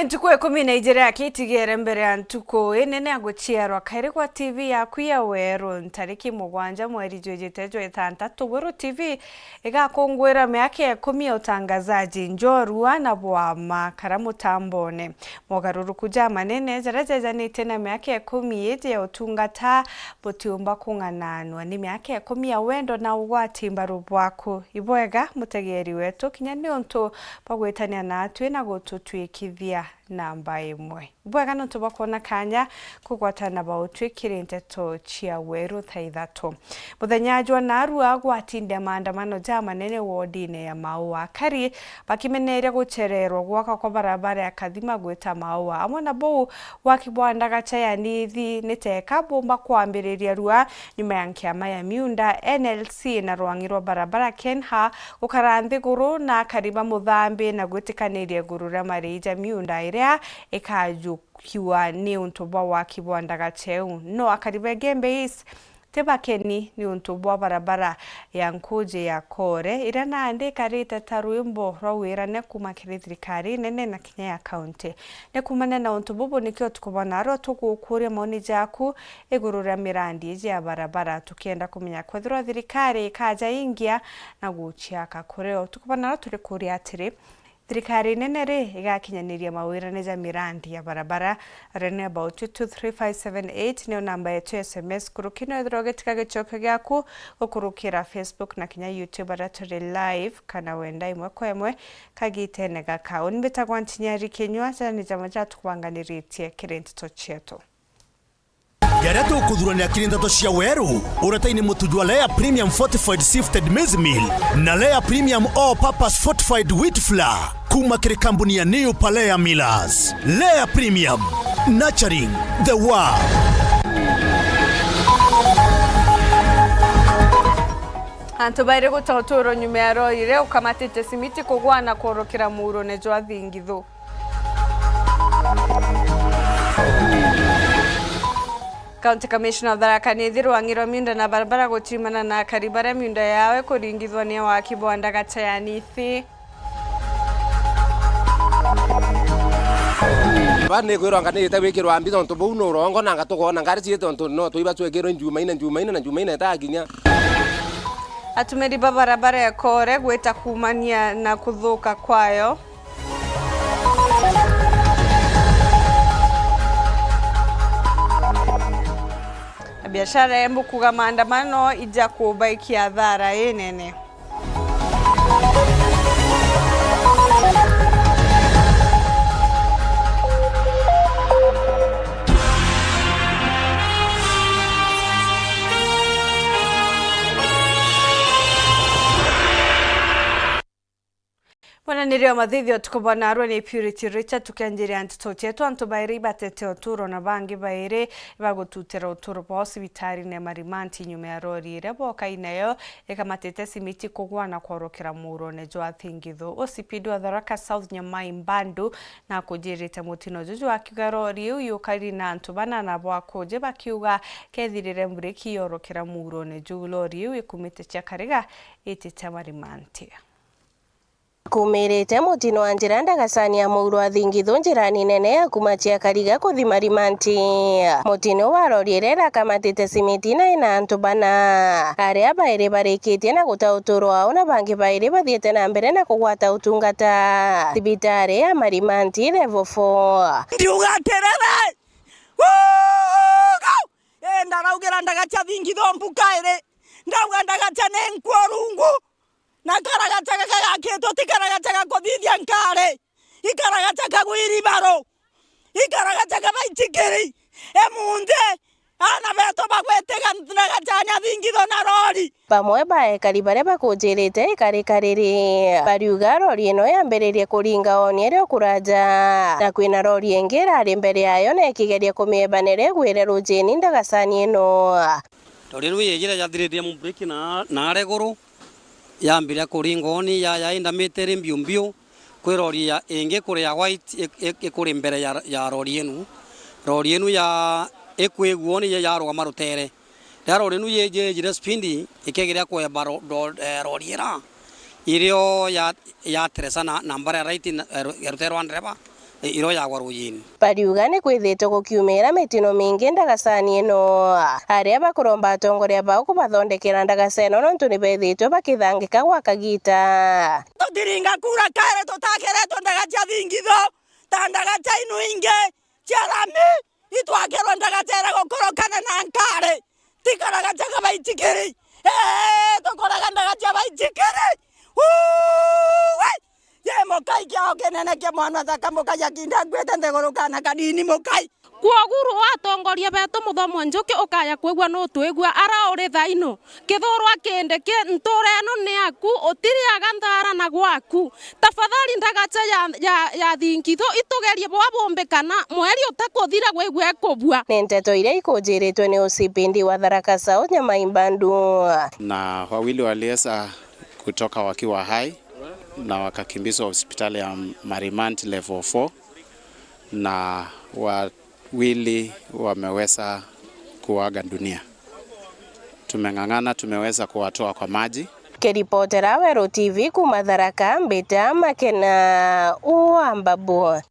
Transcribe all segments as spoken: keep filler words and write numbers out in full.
Ntuku ikumi na ijiri akitigere mbere ya ntuku inene ya guciarwa kairi gwa T V yaku ya Weru, ntariki mugwanja mweri jwijite jwa itantatu, Weru T V igakunguira miaka ikumi ya utangazaji njorua na bwama kara mutambone. Mogaruruku jamanene jaria jejanitie na miaka ikumi iji ya utungata butiumba kung'ananua. Ni miaka ikumi ya wendo na ugwati mbaru bwaku. Ibwega, mutegeeri wetu, kinya niuntu bwa gwitania naatwi na gututwikithia namba imwe. Ibwega niuntu bwa kwona kanya kugwatana bautwi kiri nteto cia Weru thaa ithatu. Muthenya jwa narua gwatinde maandamano jamanene wodine ya Maua, akari bakimeneria gucererwa gwaka kwa barabara ya Kathima gwita Maua. Amwe na buu, waki bwa ndagaca ya Nithi ni teka bumba kwambiriria rua nyuma ya nkiama ya miunda, N L C, na rwang'i rwa barabara, KeNHA, gukara nthiguru na akari ba Muthambi na gwitikaniria iguru ria marii ja miunda iria ikajukiwa ni untu bwa waki bwa ndagaca iu. No akari ba Igembe East ti bakeni ni untu bwa barabara ya nkuji ya Kore, iria nandi ikarite ta rwimbo rwa wirane kuuma kiri thirikari nene na kinya ya kaunti. Ni kuumania na untu bubu nikio tukubonaarua tugukuria maoni jaku iguru ria mirandi iji ya barabara, tukienda kumenya kwethirwa thirikari ikaja ingia na guciaka kurio. Tukubonaarua turikuria atiri, thirikari nene ri igakinyaniria mawirane ja mirandi ya barabara? Rene about two three five seven eight niyo namba yetu ya S M S. Kuruki no ethirwa ugitika gicokio giaku gukurukira Facebook na kinya YouTube, aria turi live, kana wenda imwe kwa imwe kagitene gaka. Uni mbitagwa Ntinyari Kinyua, jana ni jama jatukubanganiritie kiri nteto cietu. Jaria tukuthurania kiri nteto cia Weru, uretaini mutu jwa Lea Premium Fortified Sifted Maize Meal na Lea Premium All Purpose Fortified Wheat Flour, kuuma kiri kambuni ya New Palea Millers. Lea Premium, nurturing the world. Antu bairi guta uturo nyuma ya rori iria ukamatite simiti kugwa na kworokera muurune jwa Thingithu. County Commissioner of Tharaka Nithi rwang'i rwa miunda na barabara gutimana na akari baria miunda yao ikuringithwa ni waki bwa ndagaca ya Nithi. Ba nikwirwa nganirite gwikirwa mbi tontu buu ni urongo, na ngatukoona ngari ciite tontu no twiba twikirwe Njumaine, Njumaine na Njumaine itakinya. Atumiri ba barabara ya Kore gwita kuumania na kuthuka kwayo. Abiashara Embu kuuga maandamano ija kubaikia athara inene. Mwananiri wa mathithio tukubona arwa ni Purity Richard, tukianjiria nteto cietu. Antu bairi ibatete uturo na bangi bairi bagututira uturo bwao cibitarine ya Marimanti nyuma ya rori iria bokai nayo ikamatite simiti kugwa na kworokera muurone jwa Thingithu. O C P D wa Tharaka South Nyamai Mbandu na kujirite mutino juju akiuga rori iu yukari na antu bana na bwakuji bakiuga kethirire mburiki yorokera muurone juu. Rori iu ikumite cia Kariga itite Marimanti. Kumirite mutino wa njira ndagacani ya muuro wa Thingithu njirani nene ya kuma cia Kariga kuthi Marimanti. Mutino wa rori iria irakamatite simiti na ina antu bana, aria bairi barikitie na guta uturo wao na bangi bairi bathiite na mbere na kugwata utungata cibitari ya Marimanti Level four. Ndiuga atiriri, Gugu! Ii, ndaraugira ndagaca Thingithu mbuka iri, ndauga ndagaca ni nkua rungu. Na karagaca gaka gakitwo ti karagaca ga kuthithia nkari, i karagaca ka gwiribaru, i karagaca ka baitikiri. Emunthi, aana betu bagwitiga ndagaca nya Thingithu na rori. Bamwe ba ekari baria bakujirite ikari kariri bariuga rori ino yambiririe kuringa oni irio kuraja, na kwina rori ingi irari mbere yayo na ikigeria kumiebanira igwire rujini ndagacani ino. Rori ino yejire yathiririe mubreki na, na ari iguru, yambire kuringa oni ya, ya indamite iri mbiu mbiu. Kwi rori ya, ingi kuri ya white ik-, ik-, ikuri mbere ya, ya rori inu. Rori inu ya, ikwigua oni ya, yarugama rutere. Riria rori inu yejire speed, ikegeria kweba ro-, ro-, eh, rori ira, irio ya, yateresa na, na mbara ya right na, eh, ru-, ya rutere rwa ndereba, i-, iroyagwa ruujiine. Bariuga ni kwithitwe gukiumira mitino mingi ndagacani ino, aria bakuromba atongoria bao kubathondekera ndagaca ino nontu ni bethitwe bakithangika gwa kagiita. Tutiringa kura kairi tutakiritwe ndagaca thingitho ta ndagaca inu ingi cia rami itwakirwe ndagaca iria gukurukana na nkari. Ti karagaca ka baitikiri. Ee, tukoraga ndagaca baitikiri. Uui! Ye mukai kiao kinene kia mwana thaka mukai akinda akuite nthiguru kana kanini mukai. Kwogu ruu atongoria betu Muthomo Njuki ukaya kwigua nutwigua ara uri thaino. Kithurwa kindi ki ntura ino ni yaku, utiriaga nthara na gwaku. Tafadhali ndagaca ya, ya, ya thingitho itugerie bwa bumbi kana mweri utakuthira gwigua ikubua. Ni nteto iria ikujiritwe ni O C P D wa Tharaka South Nyamai Mbandu. Na wawili waliweza kutoka wakiwa hai na wakakimbizwa hospitali ya Marimanti Level four na wawili wameweza kuaga dunia. Tumeng'ang'ana, tumeweza kuwatoa kwa maji. Kiripotera Weru T V kuuma Tharaka, mbita Makena wa Mbabu.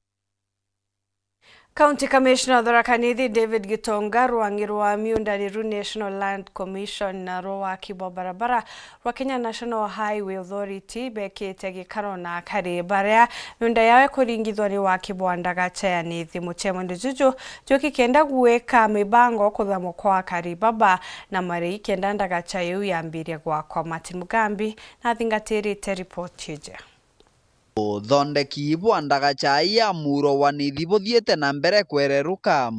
County Commissioner wa Tharaka Nithi David Gitonga, rwang'i rwa miunda ni ru National Land Commission na rwa waki bwa barabara rwa Kenya National Highway Authority bekite gikaro na akari baria miunda yao ikuringithwa ni waki bwa ndagaca ya Nithi. Mucemanio juju juki kenda gwika mibango kuthamwa kwa akari baba na marii kenda ndagaca iu yambirie gwakwa. Martin Mugambi nathingatirite ripoti iji. Uthondeki bwa ndagaca ya muro wa Nithi buthiite na mbere kwereruka.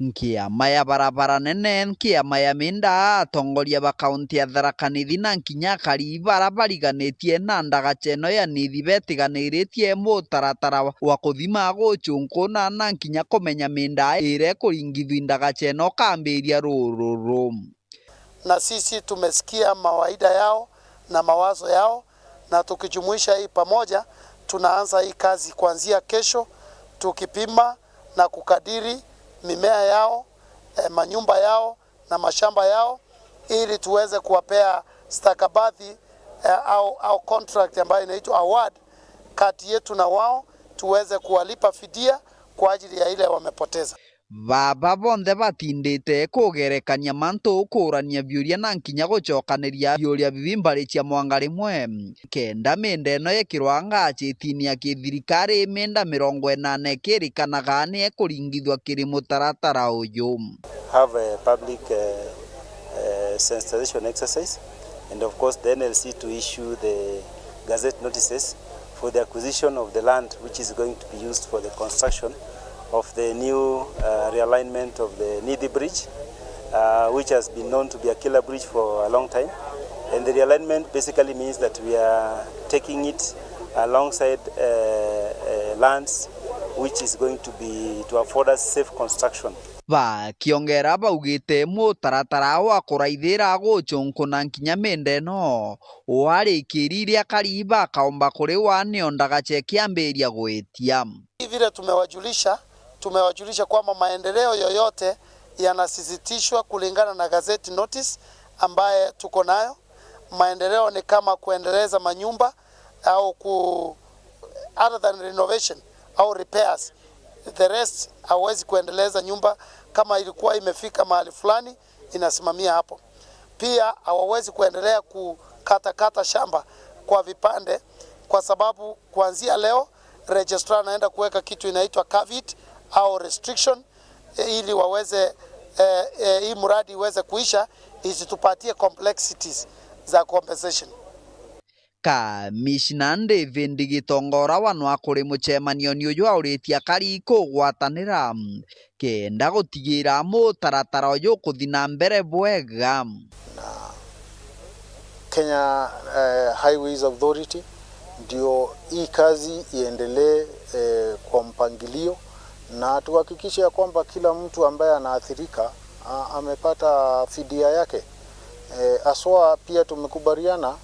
Nkiama ya barabara nene, nkiama ya minda, atongoria ba kaunti ya Tharaka Nithi na nkinya akari bara bariganitie na ndagaca ino ya Nithi betiganiritie mutaratara wa kuthima gucunkuna na nkinya kumenya minda iria ikuringithua ndagaca ino kambiria rururu. Na sisi tumesikia mawaida yao na mawazo yao, na tukijumuisha hii pamoja, tunaanza hii kazi kuanzia kesho, tukipima na kukadiri mimea yao, eh, manyumba yao na mashamba yao, ili tuweze kuwapea stakabadhi, eh, au, au contract ambayo inaitwa award kati yetu na wao, tuweze kuwalipa fidia kwa ajili ya ile wamepoteza. Baba bonthe batindite kugerekania mantu, kuurania biuria na nkinya gucokaniria biuria bibi mbari cia mwanga rimwe. Kenda minda ino yekirwa ngacitini ya kithirikari, minda mirongo inana ikirikanaga ni ikuringithua kiri mutaratara uyu. Have a public, uh, uh, sensitization exercise, and of course the N L C to issue the gazette notices for the acquisition of the land which is going to be used for the construction of the new, uh, realignment of the Nithi Bridge, uh, which has been known to be a killer bridge for a long time. And the realignment basically means that we are taking it alongside, uh, uh, lands which is going to be, to afford us safe construction. Bakiongera baugite mutaratara wa kuraithira gucunkuna nkinya minda ino warikiri iria akari bakaomba kuriwa nio ndagaca ikiambiria gwitia. Vile tumewajulisha, tumewajulisha kwamba maendeleo yoyote yanasisitishwa kulingana na gazette notice ambaye tuko nayo. Maendeleo ni kama kuendeleza manyumba au ku, other than renovation au repairs. The rest, hawezi kuendeleza nyumba kama ilikuwa imefika mahali fulani inasimamia hapo. Pia hawawezi kuendelea kukatakata shamba kwa vipande, kwa sababu kuanzia leo registrar anaenda kuweka kitu inaitwa caveat au restriction, eh, ili waweze, eh, eh, hii mradi iweze kuisha, isitupatie complexities za compensation. Kamishna David Gitonga ura wanwa kuri mucemanioni uju auritie akari kugwatanira kenda gutigira mutaratara uju ukuthi na mbere bwega. Na Kenya, eh, Highways Authority ndio hii kazi iendelee, eh, kwa mpangilio, na tuhakikishe ya kwamba kila mtu ambaye anaathirika, a-, amepata fidia yake. Eh, haswa pia tumekubaliana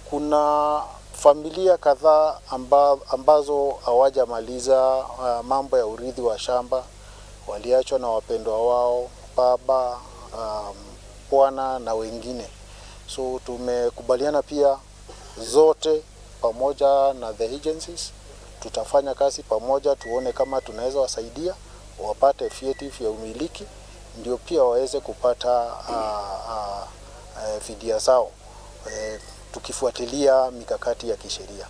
kuna familia kadhaa amba-, ambazo hawajamaliza, ah, mambo ya urithi wa shamba, waliachwa na wapendwa wao, baba, um, bwana na wengine. So tumekubaliana pia zote pamoja na the agencies Tutafanya kazi pamoja, tuone kama tunaweza wasaidia wapate vyeti vya umiliki, ndio pia waweze kupata, ah, ah, eh, fidia zao, eh, tukifuatilia mikakati ya kisheria.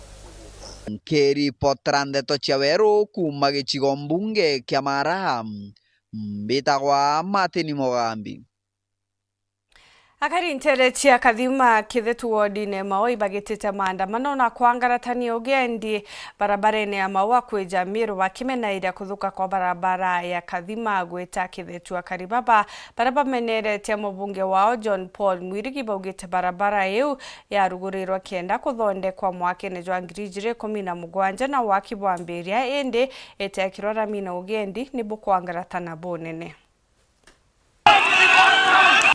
Nkiripotera ndeto cia weru kuuma gicigo mbunge kia Mara, mbitagwa Martin Mugambi. Akari ntere cia Kathima Kithetu wodine Maoi bagitite maandamano na kwangaratania ugendi barabarene ya Maua kwija Miru, bakimenairia kuthuka kwa barabara ya Kathima gwita Kithetu. Akari baba baria bameneretie mubunge wao John Paul Mwirigi baugite barabara iu yarugurirwe kenda kuthondekwa mwakene jwa ngiri ijiri ikumi na mugwanja na waki bwambiria, indi itekirwa rami na ugendi ni bukwangaratana bunene.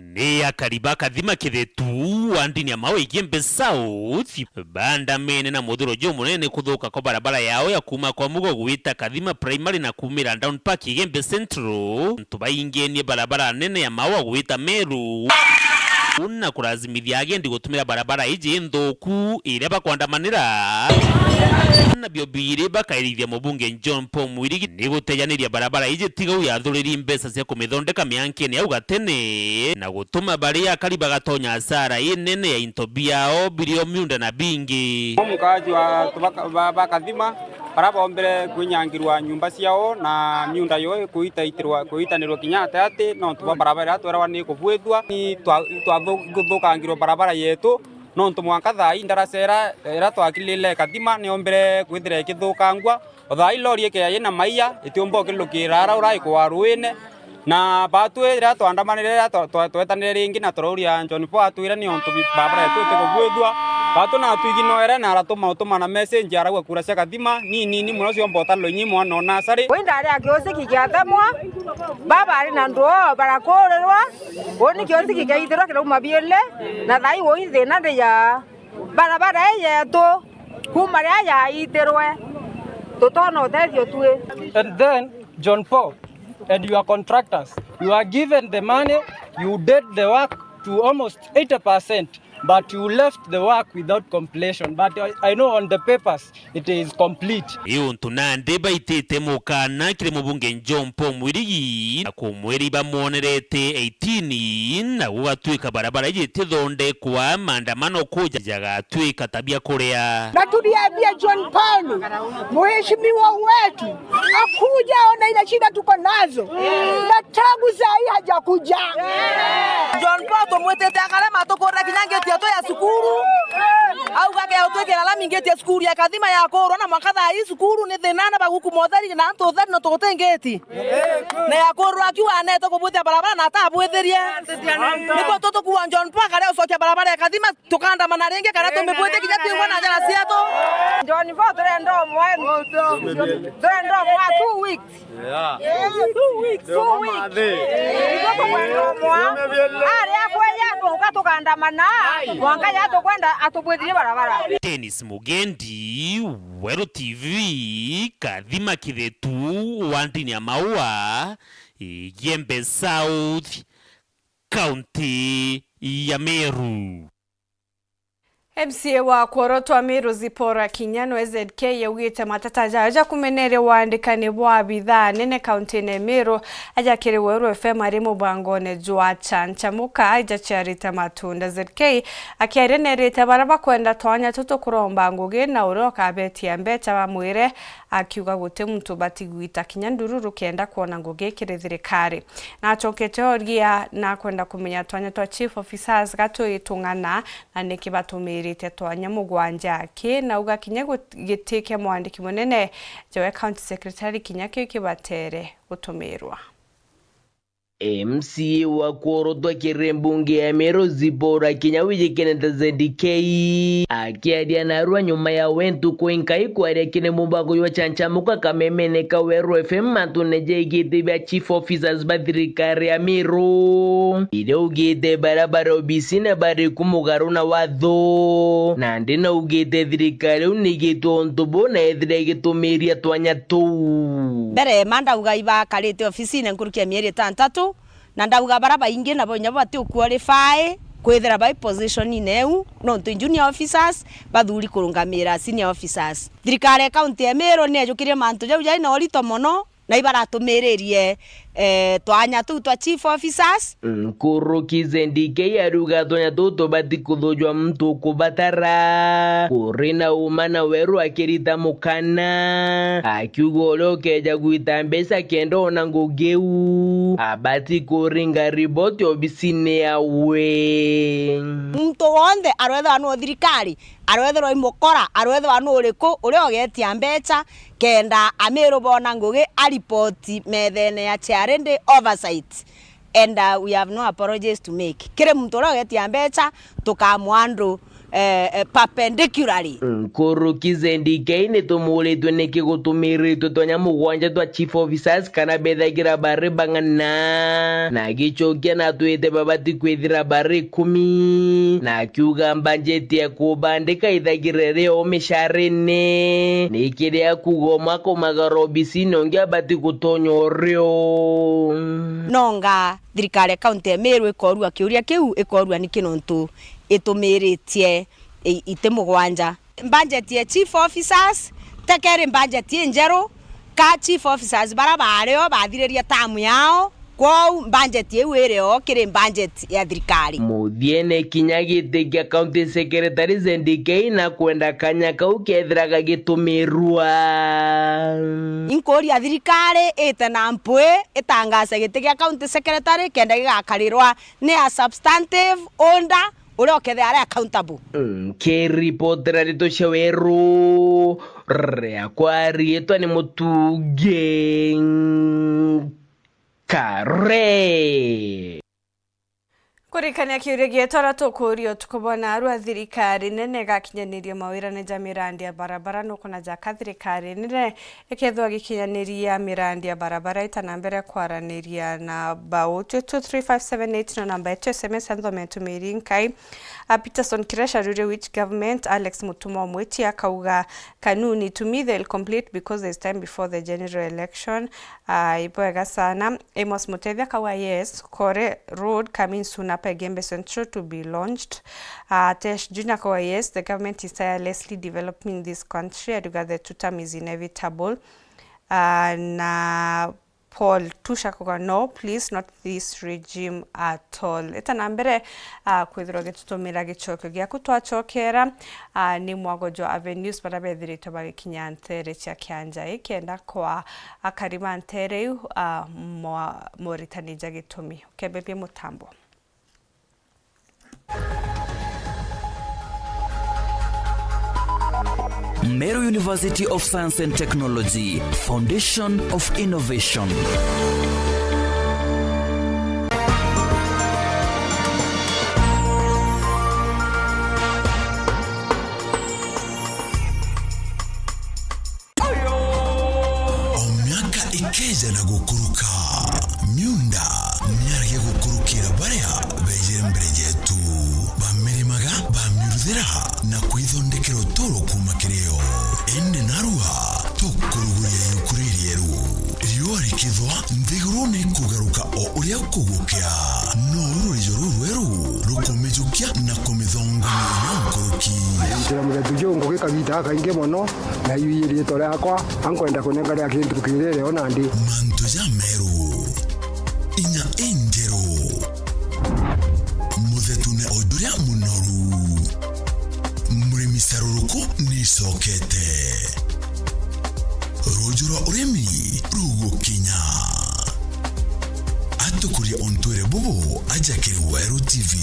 Ni akari ba Kathima Kithetu wa ndini ya Maua Igembe South baandamene na muthuro jumunene kuthuka kwa barabara yao ya kuuma kwa Mugo gwita Kathima Primary na kuumira Down Park Igembe Central, antu baingenie barabara nene ya Maua gwita Meru, na kurazimithia agendi gutumira barabara iji nthuku iria bakwandamanira. Nabio biiri bakairithia mubunge John Paul Mwirigi ni gutejaniria barabara iji tigau yathuriri mbeca cia kumithondeka miankene au gatene, na gutuma baria akari bagatonya asara inene ya into biao birio miunda na bingi. Mkaji wa tubaka-, ba, ba Kathima, baria bombire kwinyangirwa nyumba ciao na miunda yo kuitaitirwa, kuitanirwa kinya ati ati, nontu bwa barabara iria tweragwa ni ikubwithua, ni twa-, twathu-, twathukangirwa barabara yetu, nontu mwanka thaa ii ndaraca iria twakirire Kathima niombire kwithira ikithukangua. O thaa ii lori ikia yina maia itiumba ukilukira ara ura ikwa ruine. Na batwi riria twandamanire, riria twa-, twa-, twetanire ringi na turauria John Paul atwire ni untu bi-, barabara yetu itikubwithua. Batu na atwiginoere na aratuma utuma na message arauga kura cia Kathima ni nini muno ciomba utarwa inyi mwana o nasari. Wi ndari a kiuciki kiatemwa, baba ari na ndwoo barakurirwa, uni kiuciki kiaithirwa kirauma biele, na thaa ii wi thina ndi ya barabara ii yetu, kuuma riria yaitirwe, tutona utethio tui. And then, John Paul and your contractors, you are given the money, you did the work to almost eighty percent, but you left the work without completion. But I, I know on the papers, it is complete. Ni untu nandi baitite mukana kiri mubunge John Paul Mwirigi na kumwiri bamwonerete eighteen, na gugatwika barabara iji itithondekwa, maandamano kuja jagatwika ta bia kuria. Na tuliambia John Paul, mheshimiwa wetu, akuje aone ile shida tuko nazo. Na tangu saa hii hajakuja. John Paul tumwitite akarema tukurira kinya ngeti yetu ya cukuru. Auga ke utwikira lami ngeti ya cukuru ya Kathima ya kurwa na mwanka thaa ii cukuru ni thina na baguku motheri na antu utheri na tuguti ngeti. Na ya kurwa akiuga anete kubwithia barabara na atabwithirie. Nikuo tutukuwa John Paul akaria ucokia barabara ya Kathima tukandamana ringi kana tumibwite kinya twigua na njara cietu. John Paul turenda umwe. Turenda umwe two weeks. Yeah. Two weeks. Two weeks. Itwe tukwenda umwa. Aria kweja tuka tukandamana. Mwanka ya tukwenda atubwithirie barabara. Dennis Mugendi, Weru T V, Kathima Kithetu, wa ndini ya Maua, Igembe South, kaunti ya Meru. M C A wa kworotwa Meru Zipporah Kinya nwe Z K yaugite mateta jayo ja kumeneria wandikani bwa abithaa anene kauntine ya Meru aja kiri Weru F M ari mubangone jwa Chanchamuka jaciarite matunda. Z K akiaria nerite baria bakwenda twanya tutu kuromba ngugi na uria ukabetia mbecha bamwire, akiuga guti muntu batigwita kinya ndururu kenda kwona ngugi kiri thirikari. Na acokete oria na akwenda kumenya twanya twa chief officers ga twitung'ana na niki batumirite twanya mugwanja. Ki nauga kinya gut-, giti kia mwandiki munene jawe county secretary kinya kiu kibatere gutumirwa. M C A wa kworotwa kiri mbunge ya Meru Zipporah Kinya wijikene ta Z K akiaria narua nyuma ya we ntuku inkai kwaria kiri mubango jwa Chanchamuka kamemene ka Weru F M mantune jaigite bia chief officers ba thirikari ya Meru. Iria augite baria bari obisine bari kumugaru na watho. Nandi naugite thirikari iu niigitwe untu buu na ethira igitumiria twanya tuu. Mbere ma ndauga ibakarite obisine nkuruki ya mieri itantatu, na ndauga baria baingi nabo inya bati u qualify, kwithira bai position-ine iu, nontu junior officers bathuri kurungamira senior officers. Thirikari ya kaunti ya Meru niejukirie mantu jau jai na urito mono, na ibaratumiririe, eh, twanya tuu twa chief officers. Nkuruki Z D K ariuga twanya tuu tubati kuthujwa muntu ukubatara, kuri na uma na weru akirita mukana, akiuga uria ukeja gwita mbeca kenda ona ngugi iu, abati kuringa riboti obisine yawe. Muntu wonthe arwethirwa nu thirikari, arwethirwa i mukora, arwethirwa nu uriku, uria ugetia mbeca, kenda Amiru bona ngugi aripoti methene ya Charity Oversight. And, uh, we have no apologies to make. Kiri muntu uria ugetia mbeca, tukamwandru, eh, eh, perpendicularly. Nkuruki Z D K ni tumuritwe niki gutumiritwe twanya mugwanja twa chief officers kana bethagira bari bang'ana. Na agicokia na atwite babati kwithira bari ikumi. Na akiuga mbanjeti ya kubandika ithagire rio micarine. Ni kiria kuuga umwe akomagara obisine ungi abati gutonya urio. Nonga thirikari ya kaunti ya Meru ikorua kiuria kiu, ikorua niki nontu itumiritie i-, iti mugwanja. Mbanjeti ya chief officers, tekeri mbanjeti injeru, ka chief officers bara bario bathiriria tamu yao, kwou mbanjeti iu iri o kiri mbanjeti ya thirikari. Muthiene kinya giti kia county secretary Z D K na kwenda kanya kau kethira gagitumirua. Inkuria thirikari ite na mpwi itangace giti gia county secretary kenda gigakarirwa ni a substantive holder uria ukethira ari accountable. Nkiripotera ndeto cia weru, riakwa riitwa ni Mutungi Kare. Kurikania kiuria gietu aria tukuuria utuku bwa naarua, thirikari nene igakinyaniria mawirane ja mirandi ya barabara nukuna jaka thirikari nene ikethwa gikinyaniria mirandi ya barabara ita na mbere kwaraniria na bau. Two two three five seven eight no namba yetu S M S ya nthome ntumiri nkai. A Peterson Kiresha arurie which government, Alex Mutuma Omwiti akauga kanuni to me they'll complete because there's time before the general election. Ah, ibwega sana. Amos Mutethia akauga yes, Kore Road coming soon up Igembe Central to be launched. Ah, Tesh Junior akauga yes, the government is tirelessly developing this country. Ariuga the two term is inevitable. Ah, na Paul Tusha akauga no, please, not this regime at all. Eta na mbere, ah, kwithirwa gitutumira gicokio giaku twacokera, ah, ni mwago jwa Avenues bara bethiritwe bagikinya ntere cia kianja i kenda kwa akari ba ntere iu, ah, mwa-, moritani ja gitumi. Ukembebie mutambo. Meru University of Science and Technology, Foundation of Innovation. O miaka ikeeja na gukuruka, miunda niaragia gukurukira baria beejire mbere yeetu. Bamirimaga, bamiuruthira, na kwithondekera utuuro kuuma kiri yo. Indi naarua tukuruguria yuku ririeru. Riua rikithwa, nthiguru ni ikugaruka o uria kugukia. No uu rurijo ruu rweru rukumijukia na kumithongoria inya nkuruki. Ntira muthetu juu ngugi kagiita gakaingi mono, na iu ii riitwa riakwa, ankwenda kunenga ria kintu kirire o nandi. Mantu jameru, inya injeru, muthetune o juria munoru. Murimi caruruku ni icokete. Ruuju rwa urimi rugukinya. Atukuria untwire bubu aja kiri Weru T V.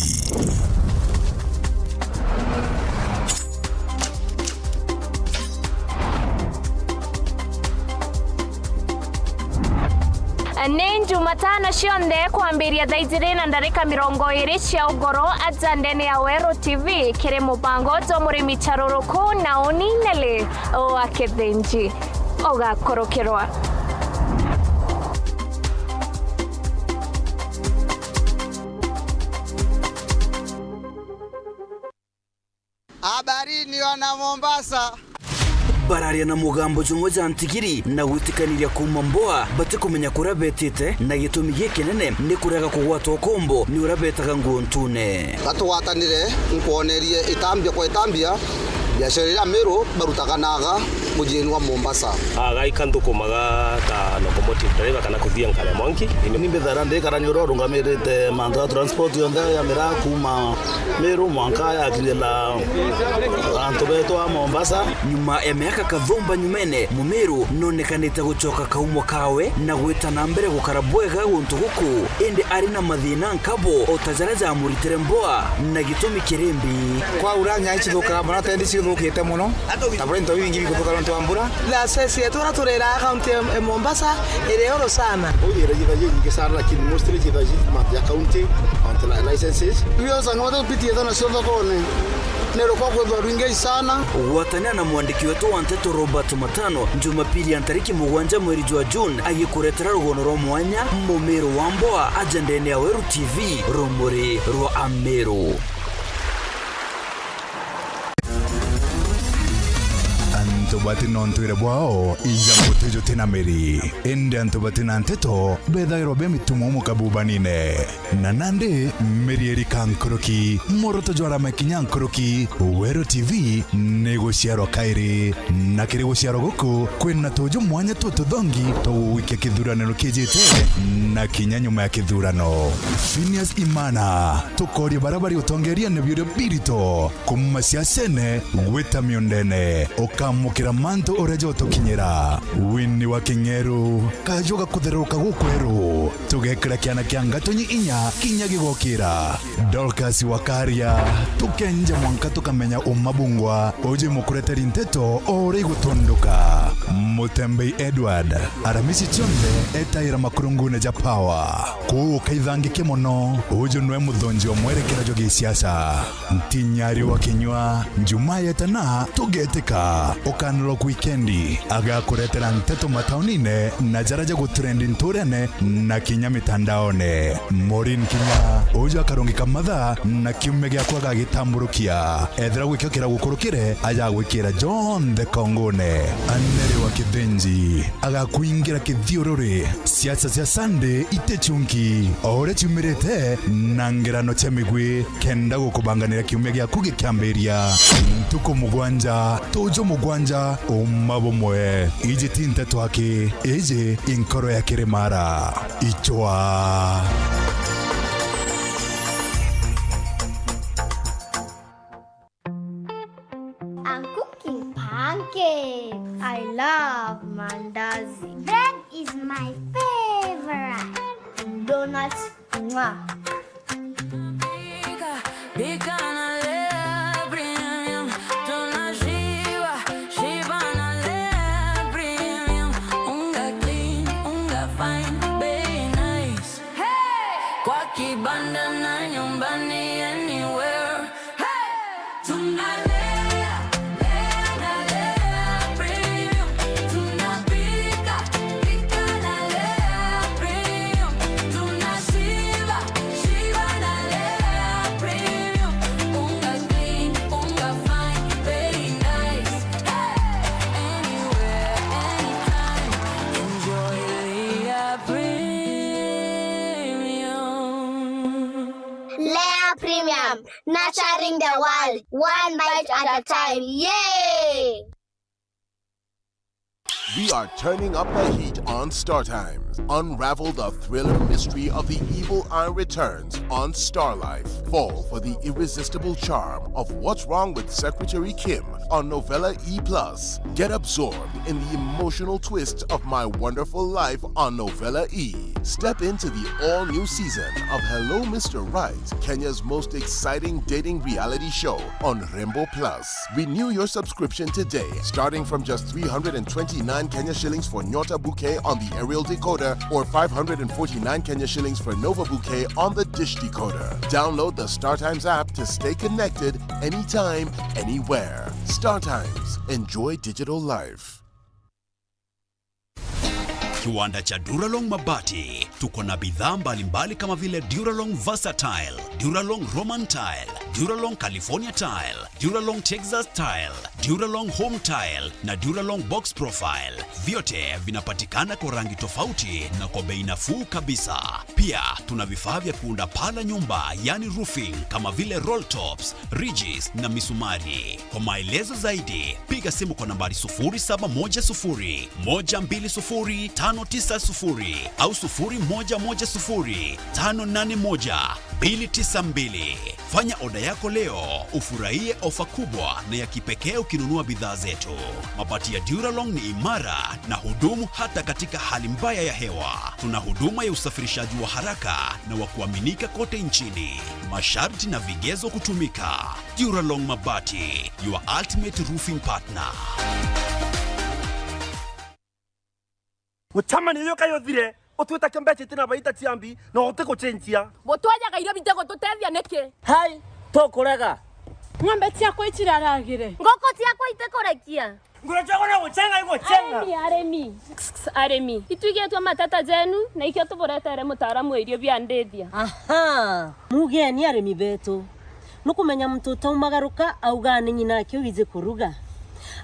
Ni Jumatano cionthe kwambiria thaa ijiri na ndarika mirongo iri cia ugoro, aja ndene ya Weru T V, kiri mubango jwa murimi caruruku na uni Nelly wa Kithinji. Ugakurukirwa. Habarini wana Mombasa. Bararia na mugambo jumwe ja ntigiri na gwitikaniria kuuma Mboa batikumenya kuria betite, na gitumi gikinene ni kurega kugwata ukombo ni uria betaga nguo ntune. Gatugwatanire nkwonerie itambia kwa itambia biashara iria Meru barutaga naga mujiini wa Mombasa. Aga ika nthukumaga ta locomotive driver kana kuthia nkare mwanki. Ni mbithara ndikarania uria urungamirite mantu ja transport yonthe ya miraa kuuma Meru mwanka yakinyira antu betu a Mombasa. Nyuma ya miaka kathumba nyumene, Mumiru nonekanite gucoka kaumo kawe na gwita na mbere gukara bwega guntu guku, indi ari na mathina nkabo o ta jaria jamuritire Mboa na gitumi kirimbi. Kwaura nyai cithukaga mono, tendi cithukite mono, ta buria into bibingi bikuthuka nontu wa mbura. Laces yetu uria turiraga kaunti ya Mombasa iri uru sana. Ujira jitha nyingi sana, lakini mostly jitha ji-, ma-, ya county, county li-, licenses. Irio cia ng'ombe tupitie thana cio thokone. Ni rukwa kwithwa rwingi sana. Gwatanira na mwandiki wetu wa nteto Robert Matano, Jumapili ya ntariki mugwanja mweri jwa June, agikuretera rugono rwa mwanya, Mumiru wa Mboa, ajendene ya Weru T V, rumuri rwa Amiru. Antu bati na untwire bwao, ija muti juti na miri. Indi antu bati na nteto, bethairwa be mitumo mukabubanine. Na nandi miri irika nkuruki, muoroto jwarama kinya nkuruki, Weru T V ni guciarwa kairi. Na kiri guciarwa guku, kwina tuju mwanya tututhongi twa gugwikia kithuraniro kijite na kinya nyuma ya kithurano. Phineas Imana, tukoria baria bari utongeriene biuria birito, kuuma siasene gwita miundene, ukamukira mantu uria jotukinyira. Winnie wa King'eru, kaju gakuthereuka gukweru, tugekira kiana kia ngatonyi inya kinya gigokira. Dorcas Wakaria, tukenja mwanka tukamenya uma bungwa, uju imukureteri nteto o uria igutunduka. Mutembei Edward, aramisi cionthe etaira makurungune ja Power. Kuu ukaithangikia mono, uju nwe muthonji wa mwerekera jwa gisiasa. Ntinyari wa kinywa, Njumaa yetana, tugetika. Ukanirwa wikendi, agakuretera nteto mataunine na jaria jagutrendi nturene na kinya mitandaone. Maureen Kinya, uju akarungika mathaa na kiumia giakwa agagitamburukia. Ethira gwikio kira gukurukire, ajagwikira jonthe kongune. Aneri wa Kithinji, agakwingira kithiururi. Siasa cia Sunday iti chunki, o uria ciumirite na ngerano cia migwi, kenda gukubanganira kiumia giaku gikiambiria. Ntuku mugwanja, tuju mugwanja, uma bumwe. Iji ti nteto aki, iji i nkoro ya Kirimara. Ichwa. I'm cooking pancakes. I love mandazi. Bread is my favorite. Donuts, mwah. Pika, pika na Lea Premium. Tunashiba, shiba na Lea Premium. Unga clean, unga fine, bei nice. Hey! Kwa kibanda na nyumbani, anywhere. Hey! Tunalea, lea na Lea Premium. Tunapika, pika na Lea Premium. Tunashiba, shiba na Lea Premium. Unga clean, unga fine, very nice. Hey! Anywhere, anytime, enjoy Lea Premium. Lea Premium, nurturing the world, one bite at a time. Yay! We are turning up the heat on Star Times. Unravel the thriller mystery of the evil eye returns on Star Life. Fall for the irresistible charm of What's Wrong with Secretary Kim on Novella E plus. Get absorbed in the emotional twist of My Wonderful Life on Novella E. Step into the all-new season of Hello Mister Right, Kenya's most exciting dating reality show on Rembo Plus. Renew your subscription today, starting from just three hundred and twenty-nine Kenya shillings for Nyota Bouquet on the aerial decoder or five hundred and forty-nine Kenya shillings for Nova Bouquet on the dish decoder. Download the StarTimes app to stay connected anytime, anywhere. StarTimes. Enjoy digital life. Kiwanda cha Duralong Mabati. Tuko na bidhaa mbalimbali kama vile Duralong Versatile, Duralong Roman Tile, Duralong California Tile, Duralong Texas Tile, Duralong Home Tile na Duralong Box Profile. Vyote vinapatikana kwa rangi tofauti na kwa bei nafuu kabisa. Pia tuna vifaa vya kuunda paa la nyumba, yani roofing, kama vile roll tops, ridges na misumari. Kwa maelezo zaidi, piga simu kwa nambari sufuri saba moja sufuri, moja mbili sufuri, tano tisa sufuri au sufuri moja moja sufuri, tano nane moja, mbili tisa mbili. Fanya oda yako leo, ufurahie ofa kubwa na ya kipekee ukinunua bidhaa zetu. Mabati ya Duralong ni imara na hudumu hata katika hali mbaya ya hewa. Tuna huduma ya usafirishaji wa haraka na wa kuaminika kote nchini. Masharti na vigezo kutumika. Duralong Mabati, your ultimate roofing partner. Mucemanio uyu kai uthire, utwite kio mbeca itina baita cia mbi, na utigucenjia. Butwajaga irio bitigututethia niki? Hai, tukurega. Ng'ombe ciakwa iciraragire. Nguku ciakwa itikurekia. Nguru ciakwa no gucenga igucenga. Arimi, arimi. Arimi. Itwigitwe mateta jenu, na ikio tuburetere mutaaramu wa irio bia ndithia. Aha. Mugeni arimi betu. Nukumenya muntu utaumagaruka auga ni ng'ina ake wiji kuruga.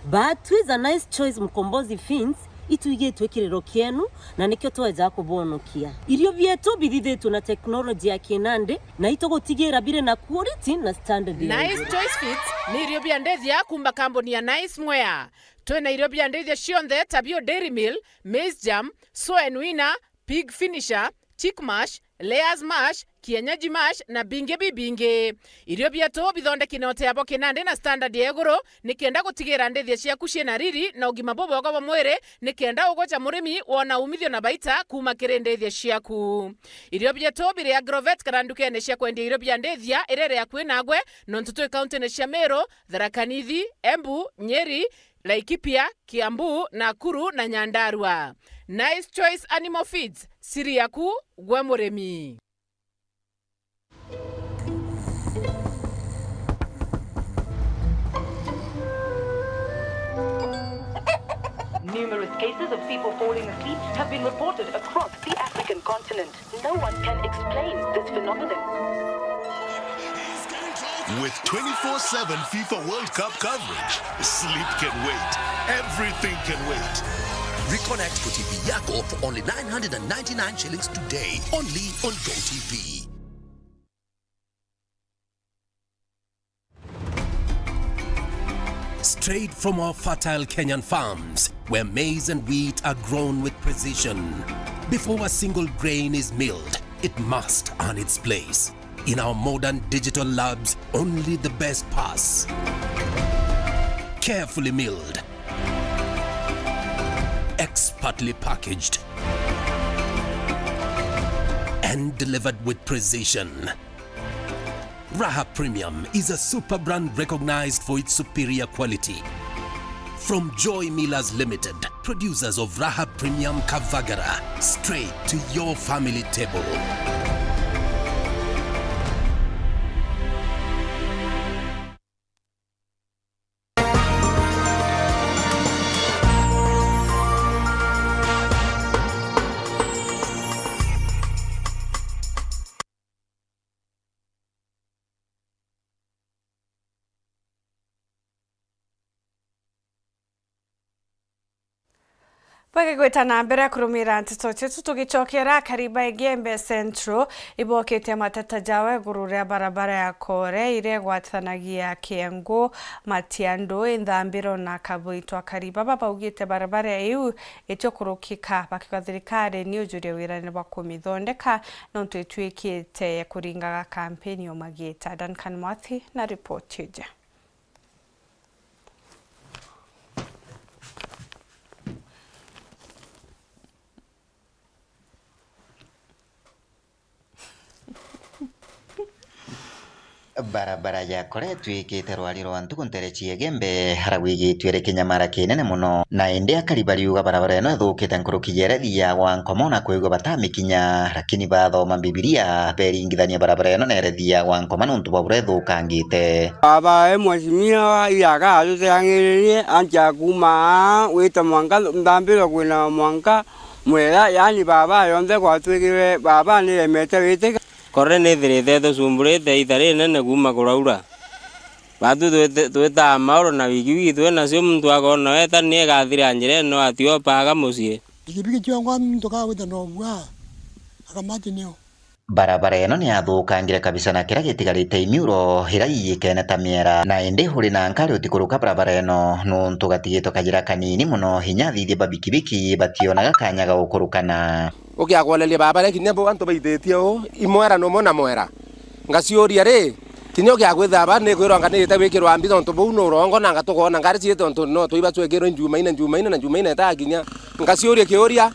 But with a Nice Choice Mkombozi Feeds, itwigitwe kiriro kienu, na nikio tweja kubonokia. Irio bietu bithithitwe na teknoloji ya kinandi, na itugutigira biri na quality na standard ya Nice iguru. Choice Feeds ni irio bia ndithia kuuma kambuni ya Nice Mwea. Twina irio bia ndithia cionthe ta bio Dairy Meal, Maize Germ, Soen Winner, Pig Finisher, Chick Mash, Layers Mash, Kienyeji Mash na bingi bibingi. Irio bietu bithondeki na uteabo kinandi na standard ya iguru, nikenda gutigira ndithia ciaku ciina riri na ugima bubwega bwa mwiri, nikenda ugoca murimi wona umithio na baita kuuma kiri ndithia ciaku. Irio bietu biri Agrovet kana ndukene cia kwendia irio bia ndithia iria iri akui nagwe, nontu twi kauntine cia Meru, Tharaka Nithi, Embu, Nyeri, Laikipia, Kiambu, Nakuru na Nyandarua. Nice Choice Animal Feeds, siri yaku gwe murimi. Numerous cases of people falling asleep have been reported across the African continent. No one can explain this phenomenon. With twenty-four seven FIFA World Cup coverage, sleep can wait. Everything can wait. Reconnect kwa T V yako for only nine hundred and ninety-nine shillings today, only on GoTV. Straight from our fertile Kenyan farms, where maize and wheat are grown with precision. Before a single grain is milled, it must earn its place. In our modern digital labs, only the best pass. Carefully milled, expertly packaged, and delivered with precision. Raha Premium is a super brand recognized for its superior quality. From Joy Millers Limited, producers of Raha Premium Kavagara, straight to your family table. Bagigwita na mbere kurumira nteto cietu, tugicokera akari ba Igembe Central ibokite mateta jawe iguru ria barabara ya Kore iria igwatithanagia Kiengu, Matiandu, Inthambiro na Kabuitu. Akari baba baugite barabara iu itio kurukika, bakiuga thirikari ni ujurie wirane bwa kumithondeka nontu itwikite kuringaga kampeni o magiita. Duncan Mwathi na ripoti iji. Barabara ya Kore itwikite rwari rwa ntuku ntere cia Igembe, ara gwigitue ri kinyamara kinene mono. Na indi akari bariuga barabara ino ithukite nkuruki ya iria ithiagwa Nkoma, na kwigua batamikinya, lakini bathoma Mbibilia, beringithania barabara ino na iria ithiagwa Nkoma nontu bwa buria ithukangite. Baba e mheshimiwa iraga atuteangiririe, anjia kuuma aa wite mwanka Nthambiro kwina mwanka Mwera, yaani baba yonthe gwatwikire, baba niremete witika. Kore nithirite itucumburite ita rinene kuuma kuraura. Baatwi twite-, twitaa maoro na wiki wiki twi nacio, muntu akoona weta ni igathira njirene, no atiopaga mucii. Pikipiki ciongwa muntu kagwita no bua, akamati nio. Barabara ino ni yathukangire kabisa na kiria gitigarite imiuro iria iiyikene ta miera, na indi uri na nkari utikuruka barabara ino, nuntu gatigitwe kajira kanini mono, inya athithia ba bikibiki bationaga kanya ga gukurukana. Ukiakoneria barabara kinya bo antu baititie uu, imwera numwe na mwera. Ngaciuria ri, kinya ugiakwithira ba nikwirwa nganirite gwikirwa mbica untu buu nurongo, na ngatukoona ngari ciite untu no twiba twekirwe Njumaine, Njumaine na Njumaine itakinya. Ngaciuria kiuria,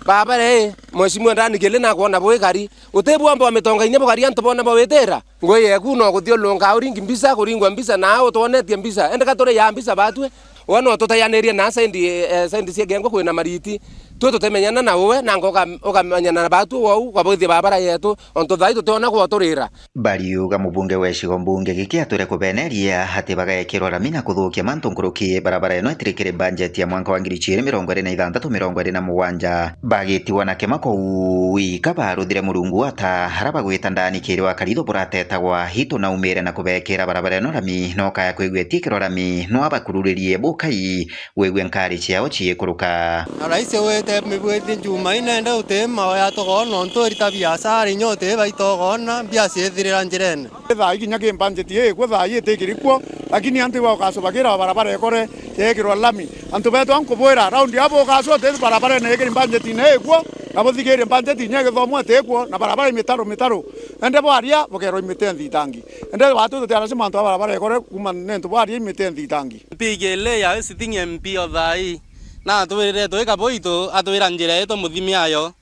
barabara ii, mheshimiwa ndani kili nakwona bwikari, utibwomba wa mitonga inya bukari antu boona bawitira? Ngui yeku no kuthiurunka uringi mbica, kuringwa mbica, na utwonetie mbica. Indi ka turi ya mbica batwi? We no tutayanirie na sendi, eh, sendi cia Gengo kwina mariti. Twi tutemenyana na uwe, nanga uka-, ukamenyana na batwi wou, ukabwithia barabara yetu, ontu thaai tutiona gwa uturira. Bariuga mubunge wa gicigo mbunge giki atwire kubeneria ati bagekirwa rami na kuthukia mantu nkuruki. Barabara ino itiri kiri mbanjeti ya mwanka wa ngiri ijiri mirongo iri na ithanthatu mirongo iri na mugwanja. Bagitigwa na kimako uu wika, baruthire Murungu ata ara bagwita ndani kiri wa karitho buratetagwa. Itu naumire na kubekira barabara ino rami, no kaya kwigua itikirwa rami, no abakururirie bukai, wigue nkari ciao ciikuruka. Na raisi wite mibwiti Njumaine, indi uti mawe atogoona, nontu irita biashara inya uti baitogoona, mbia ciithirira njirene. Thaa ii kinya ki mbanjeti ii ikwo, thaa ii itikiri kwo, lakini antu iba ukacubagira barabara ikore yeekirwa lami. Antu beetu ankubwira, raundi abo ukacu uti barabara ina ikiri mbanjeti ina ikwo, na buthigirie mbanjeti inya igithomwa iti ikwo, na barabara imitaro mitaro. Ende bwaria bukerwa imite nthitangi. Ende watu tutiaraci mantu a barabara ikore kuuma nentu bwaria imite nthitangi. Mpigile ya sitting M P o thaa ii, na atwirire twika bwitu, atwira njira yetu muthimi ayo.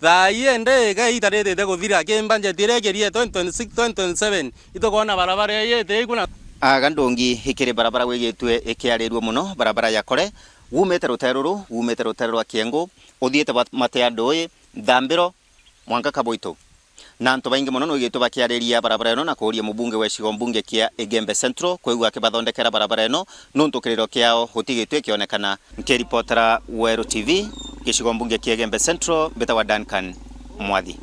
Thaa ii indi, ke ita ritite kuthira, ki mbanjeti iria ikirie twenty twenty-six, twenty twenty-seven, itukwona barabara ii iti iku na. Aga ndungi ikiri barabara wigitue ikiarirua mono, barabara ya Kore, wumite rutere ruru, wumite rutere rwa Kiengu, uthiite ba-, Matea Ndui, Thambiro, mwanka Kabwitu. Na antu baingi mono nwigitwe bakiariria barabara ino na kuuria mubunge wa gicigo mbunge kia Igembe Central kwigua akibathondekera barabara ino, nuntu kiriro kiao gutigitwe kionekana. Nkiripotera Weru T V, gicigo mbunge kia Igembe Central, mbitagwa Duncan Mwathi.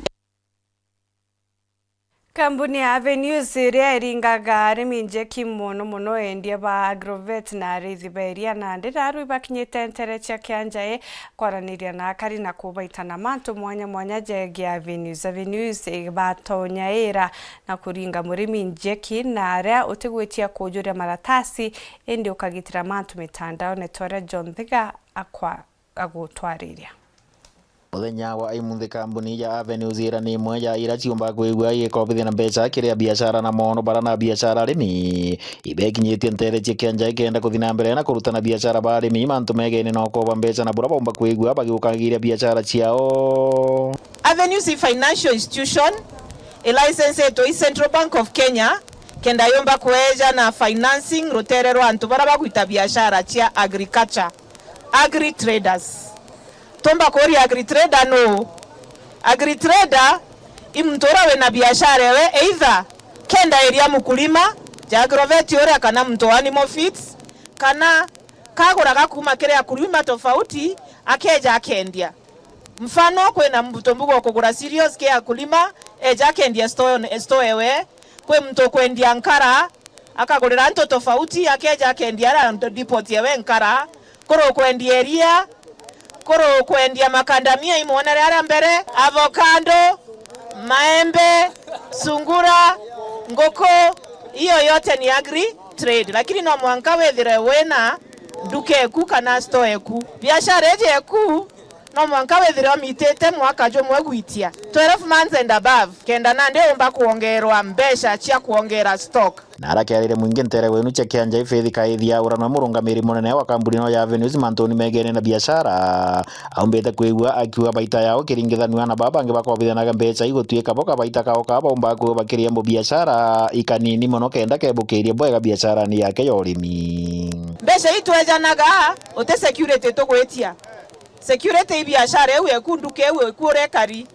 Kambuni ya Avenues, iria iringaga arimi njeki mono mono, endia ba Agrovet na ariithi ba iria na ndiraru ibakinyite ntere cia Kianjai kwaraniria na akari na kubaita na mantu mwanya mwanya jegie Avenues. Avenues ibatonya ira na kuringa murimi njeki na aria utigwitia kujuria maratasi, indi ukagitira mantu mitandaone, ta uria John Thiga akwa-, agutwariria. Muthenya wa imunthi, kambuni ya Avenues ira ni imwe ya ira ciumba kwigua igikobithia na mbeca kiri abiashara na mono bara na abiashara arimi. Ibekinyitie ntere cia Kianjai kenda kuthi na mbere na kurutana biashara ba arimi mantu megene na ukoba mbeca na bura baumba kwigua bagiukagiria biashara ciao. Avenues i financial institution, i license yetu i Central Bank of Kenya, kenda yumba kweja na financing rutere rwa antu bara bagwita biashara cia agriculture, agri traders. Tumba kuuria agri trader nuu? Agri trader i muntu uria wina biashara ewe, either kenda iria mukulima ja agrovet uria kana muntu wa animal feeds, kana kaguraga kuuma kiri akulima tofauti, akeja akendia. Mfano, kwina muntu mbuga ukugura cereals ki akulima, eja akendia store, store ewe. Kwi muntu ukwendia nkara, akagurira antu tofauti, akeja akendia ara depot ewe nkara. Kuri ukwendia iria, kuri ukwendia makandamia imwonere aria mbere, avocado, maembe, sungura, nguku, hiyo yote ni agri trade, lakini no mwanka withire wina nduka eku kana store eku. Biashara iji eku no mwanka withire umitite mwaka jumwe gwitia, twelve months and above, kenda nandi umba kwongerwa mbeca cia kwongera stock. Na arakiarire mwingi ntere wenu cia Kianjai, Faith Kaithia, uria nwe murungamiri munene wa kambuni ino ya Avenues mantuni megene na biashara, aumbite kwigua akiuga baita yao ikiringithanua na baa bangi bakobithanaga mbeca igutwika bo kabaita kao kaa baumbaga kwigua bakiria mbu biashara ikanini mono kenda kebukiria bwega biasharani yake ya urimi. Mbeca ii twejanaga, uti security tugwitia. Security i biashara iu eku, nduka iu eku uria ikari.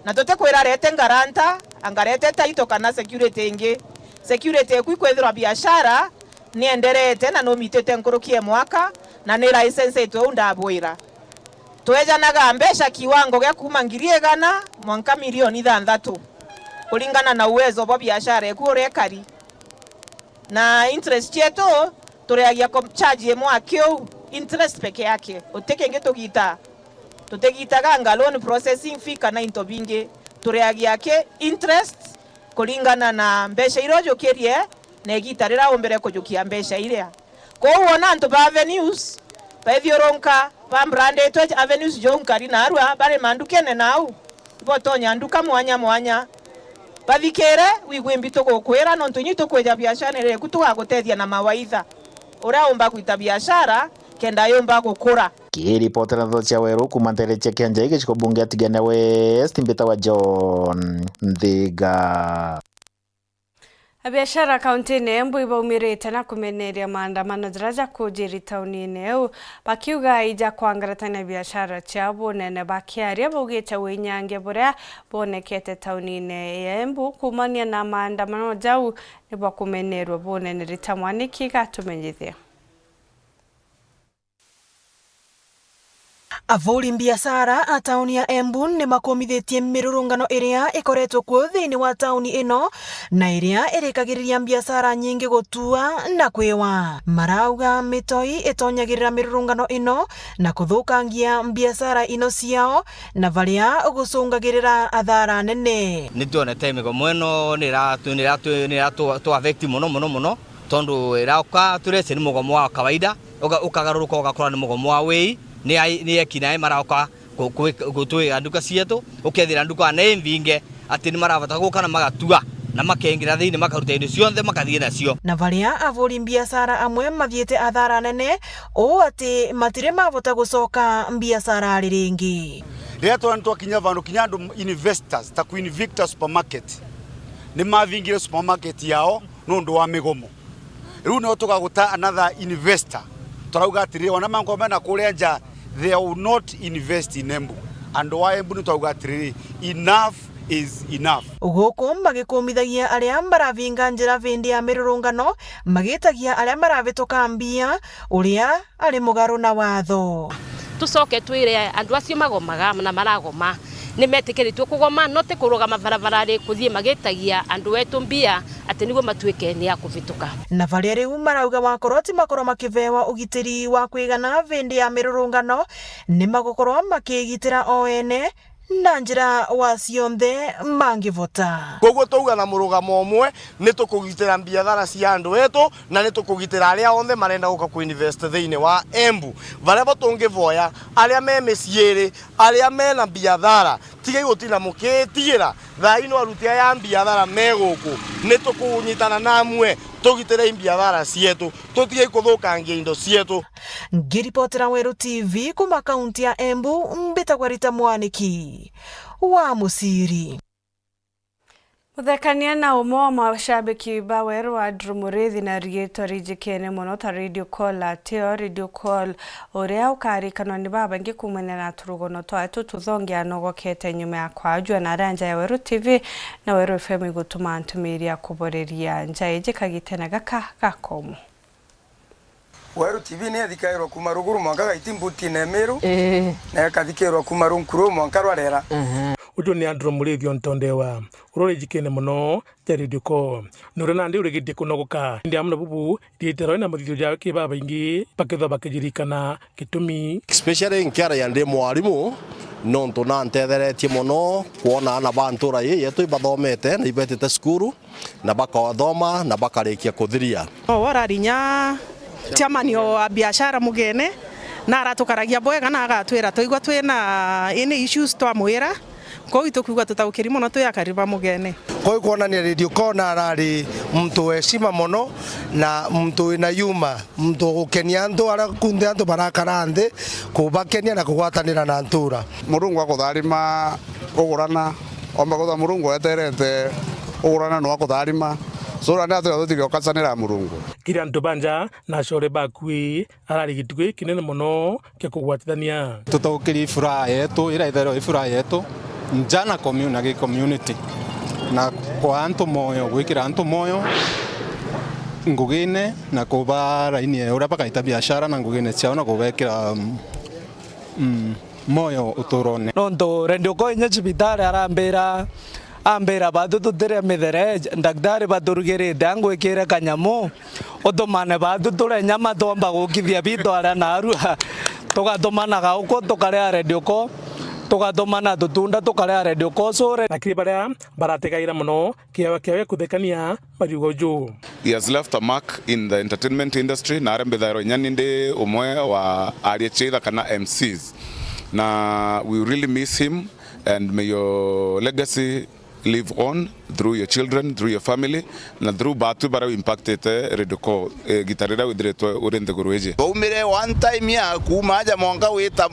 Na tutikwira arete ngaranta, angarete title kana security ingi. Security eku ikwithirwa biashara nienderete na numitite nkuruki e mwaka, na ni license itu uu ndabwira. Twejanaga mbeca kiwango gia kuuma ngiri igana mwanka milioni ithanthatu. kuringana na uwezo bwa biashara eku uria ekari. Na interest cietu, tureagia ko charge imwe akiu, interest peke yake. Uti kingi tugita. Tutigitaga anga loan processing fee kana into bingi. Tureagia aki interest kuringana na mbeca iria ujukirie na igita riria umbire kujukia mbeca iria. Kwou wona antu ba avenues baithiurunka, ba branditwe avenues jau nkari narua, bari mandukene nau, ibotonya nduka mwanya mwanya. Bathikire, wigwe mbi tugukwira, nontu inyui tukwija biacara iria eku tugagutethia na mawaitha uria umba gwita biacara kenda yumba gukura. Kiripotera ndeto cia Weru kuuma nteere cia Kianjai gicigo bunge ya Tigania West, mbitagwa John Nthiga. Abiashara kauntiine ya Embu ibaumirite na kumeneria maandamano jaria jakujiri tauniine iu, bakiuga ijakwangaratania biashara ciao bunene. Bakiaria, baugite winyangia buria bwonekete tauniine ya Embu kuumania na maandamano jau ni bwa kumenerua bunene. Rita Mwaniki gatumenyithia. Avuri mbiacara a tauni ya Embu ni makumithitie mirurungano iria ikoretwo kuo thiini wa tauni ino, na iria irikagiriria mbiacara nyingi gutua na kwiwa. Marauga mitoi itonyagirira mirurungano ino na kuthukangia mbiacara ino ciao, na varia gucungagirira athara nene. Ni tuonete migomo ino ni iratu-, ni iratu-, ni iratu-, tu affect mono, mono, mono, tondu irauka turece ni mugomo wa kawaida, uga-, ukagaruruka ugakora ni mugomo wa wii, ni ai-, ni eki nae marauka ku-, ku-, gutwia nduka cietu, ukethira nduka ni mbinge, ati ni marabota guka na magatua, na makengira thiini, makaruta indo cionthe, makathii nacio. Na varia avuri mbiacara amwe mathiite athara nene, uu ati matiri mabota gucoka mbiacara ari ringi. Riria twana twakinya vandu kinya andu investors ta Queen Victor Supermarket, ni mavingire supermarket yao nontu wa migomo. Riu nio tugaguta another investor. Turauga atiri, ona manko mena kuria nja, they will not invest in Embu. Andu a Embu ni twauga atiri, enough is enough. Guku magikumithagia aria maravinga njira vindi ya mirurungano, magitagia aria maravituka mbia, uria ari mugaru na watho. Tucoke twire andu acio magomaga na maragoma, ni metikiritue kugoma, no ti kurugama barabarari kuthii magitagia andu etu mbia ati niguo matuike ni a kuvituka. Na varia riu marauga wakorwo ti makorwo makivewa ugitiri wa kwigana vindi ya mirurungano, ni magukorwo makigitira o ene na njira wa cionthe mangivota. Koguo twauga na murugamo umwe, ni tukugitira mbiathara cia andu etu, na ni tukugitira aria onthe marenda guka kuinvest thiini wa Embu. Varia bo tungivoya, aria me miciiri, aria mena mbiathara, tigai gutina mukitigira. Thaa ino aruti aya a mbiathara me guku, ni tukunyitana namwe, tugitirei mbiathara cietu, tutigei kuthukangia indo cietu. Ngiripotera Weru T V kuuma kaunti ya Embu, mbitagwa Rita Mwaniki wa Muciri. Muthekania na umwe wa mashabiki ba Weru, Andrew Muriithi, na riitwa rijikene mono ta Radio Call, atio Radio Call, uria ukarikanwa ni babaingi kuumania na turugono twae tututhongi anogokete nyuma ya kwajua na aria nja ya Weru T V na Weru F M igutuma ntumiria kuboreria nja iji kagitene gaka gakomu. Weru T V ni ethikairwa kuuma ruguru mwanka gaiti mbutine Miru, Ii. Na ekathikirwa kuuma runku ruu mwanka rwarera. Ehe. Uju ni Andrew Muriithi o ntondewa, uria uri jikene mono ja Radio Call. Na uria nandi urigitie kunogoka. Indi amwe na bubu, riitwa riu na mathithio jawe ki babaingi, bakethwa bakijirikana gitumi. Especially nkiaragia ndi mwarimu, nontu nantetheretie mono kwona aana ba ntura ii yetu ibathomete na ibetite cukuru. Na bakathoma na bakarikia kuthiria. O, arari inya chairman o a biashara mugene, na aratukaragia bwega na agatwira twaigua twina any issues twamwira. Kwou itukwigua tutaukiri mono twi akari ba mugene. Kwou kwonania Radio Call arari muntu wa heshima mono na muntu wina yuma. Muntu gukenia antu aria kunthe antu barakara nthi, kubakenia na kugwatanira na ntura. Murungu akutharima ugurana, omba kwithwa Murungu eterete ugurana no akutharima. So, na ni atwira tutige ukacanira Murungu. Kiri antu ba nja na acore baku ii, arari gitugi kinene mono kia kugwatithania. Tutaukirie furaha yetu, ira itherwa i furaha yetu, nja na commu-, na gi community. Na kwa antu moyo, gwikira antu moyo ngugine, na kuba raini ya uria bakaita biashara na ngugine ciao, na kubekira, mm, mm, moyo uturone. Nontu Radio Call inya cibitari arambira, Ambira, "Batwi tutiria mithere, ndaktari baturugirite, angwikire kanyamu, utumane batwi turie nyama twomba gukithia bitu aria narua." Tugatumana gauku tukaria radio ko, tugatumana tutunda tukaria radio ko, sure. Na kiri baria baratigaira mono, kiawe kiawe kuthekania mariugo juu. He has left a mark in the entertainment industry, na aria mbithairwa inya ni ndi umwe wa aria ciitha kana M Cs. Na we really miss him, and may your legacy live on through your children, through your family, na through batwi baria impactite Ridco, eh, gita riria withiritwe uri nthiguru iji. Baumire one time ya kuuma aja mwanka wita,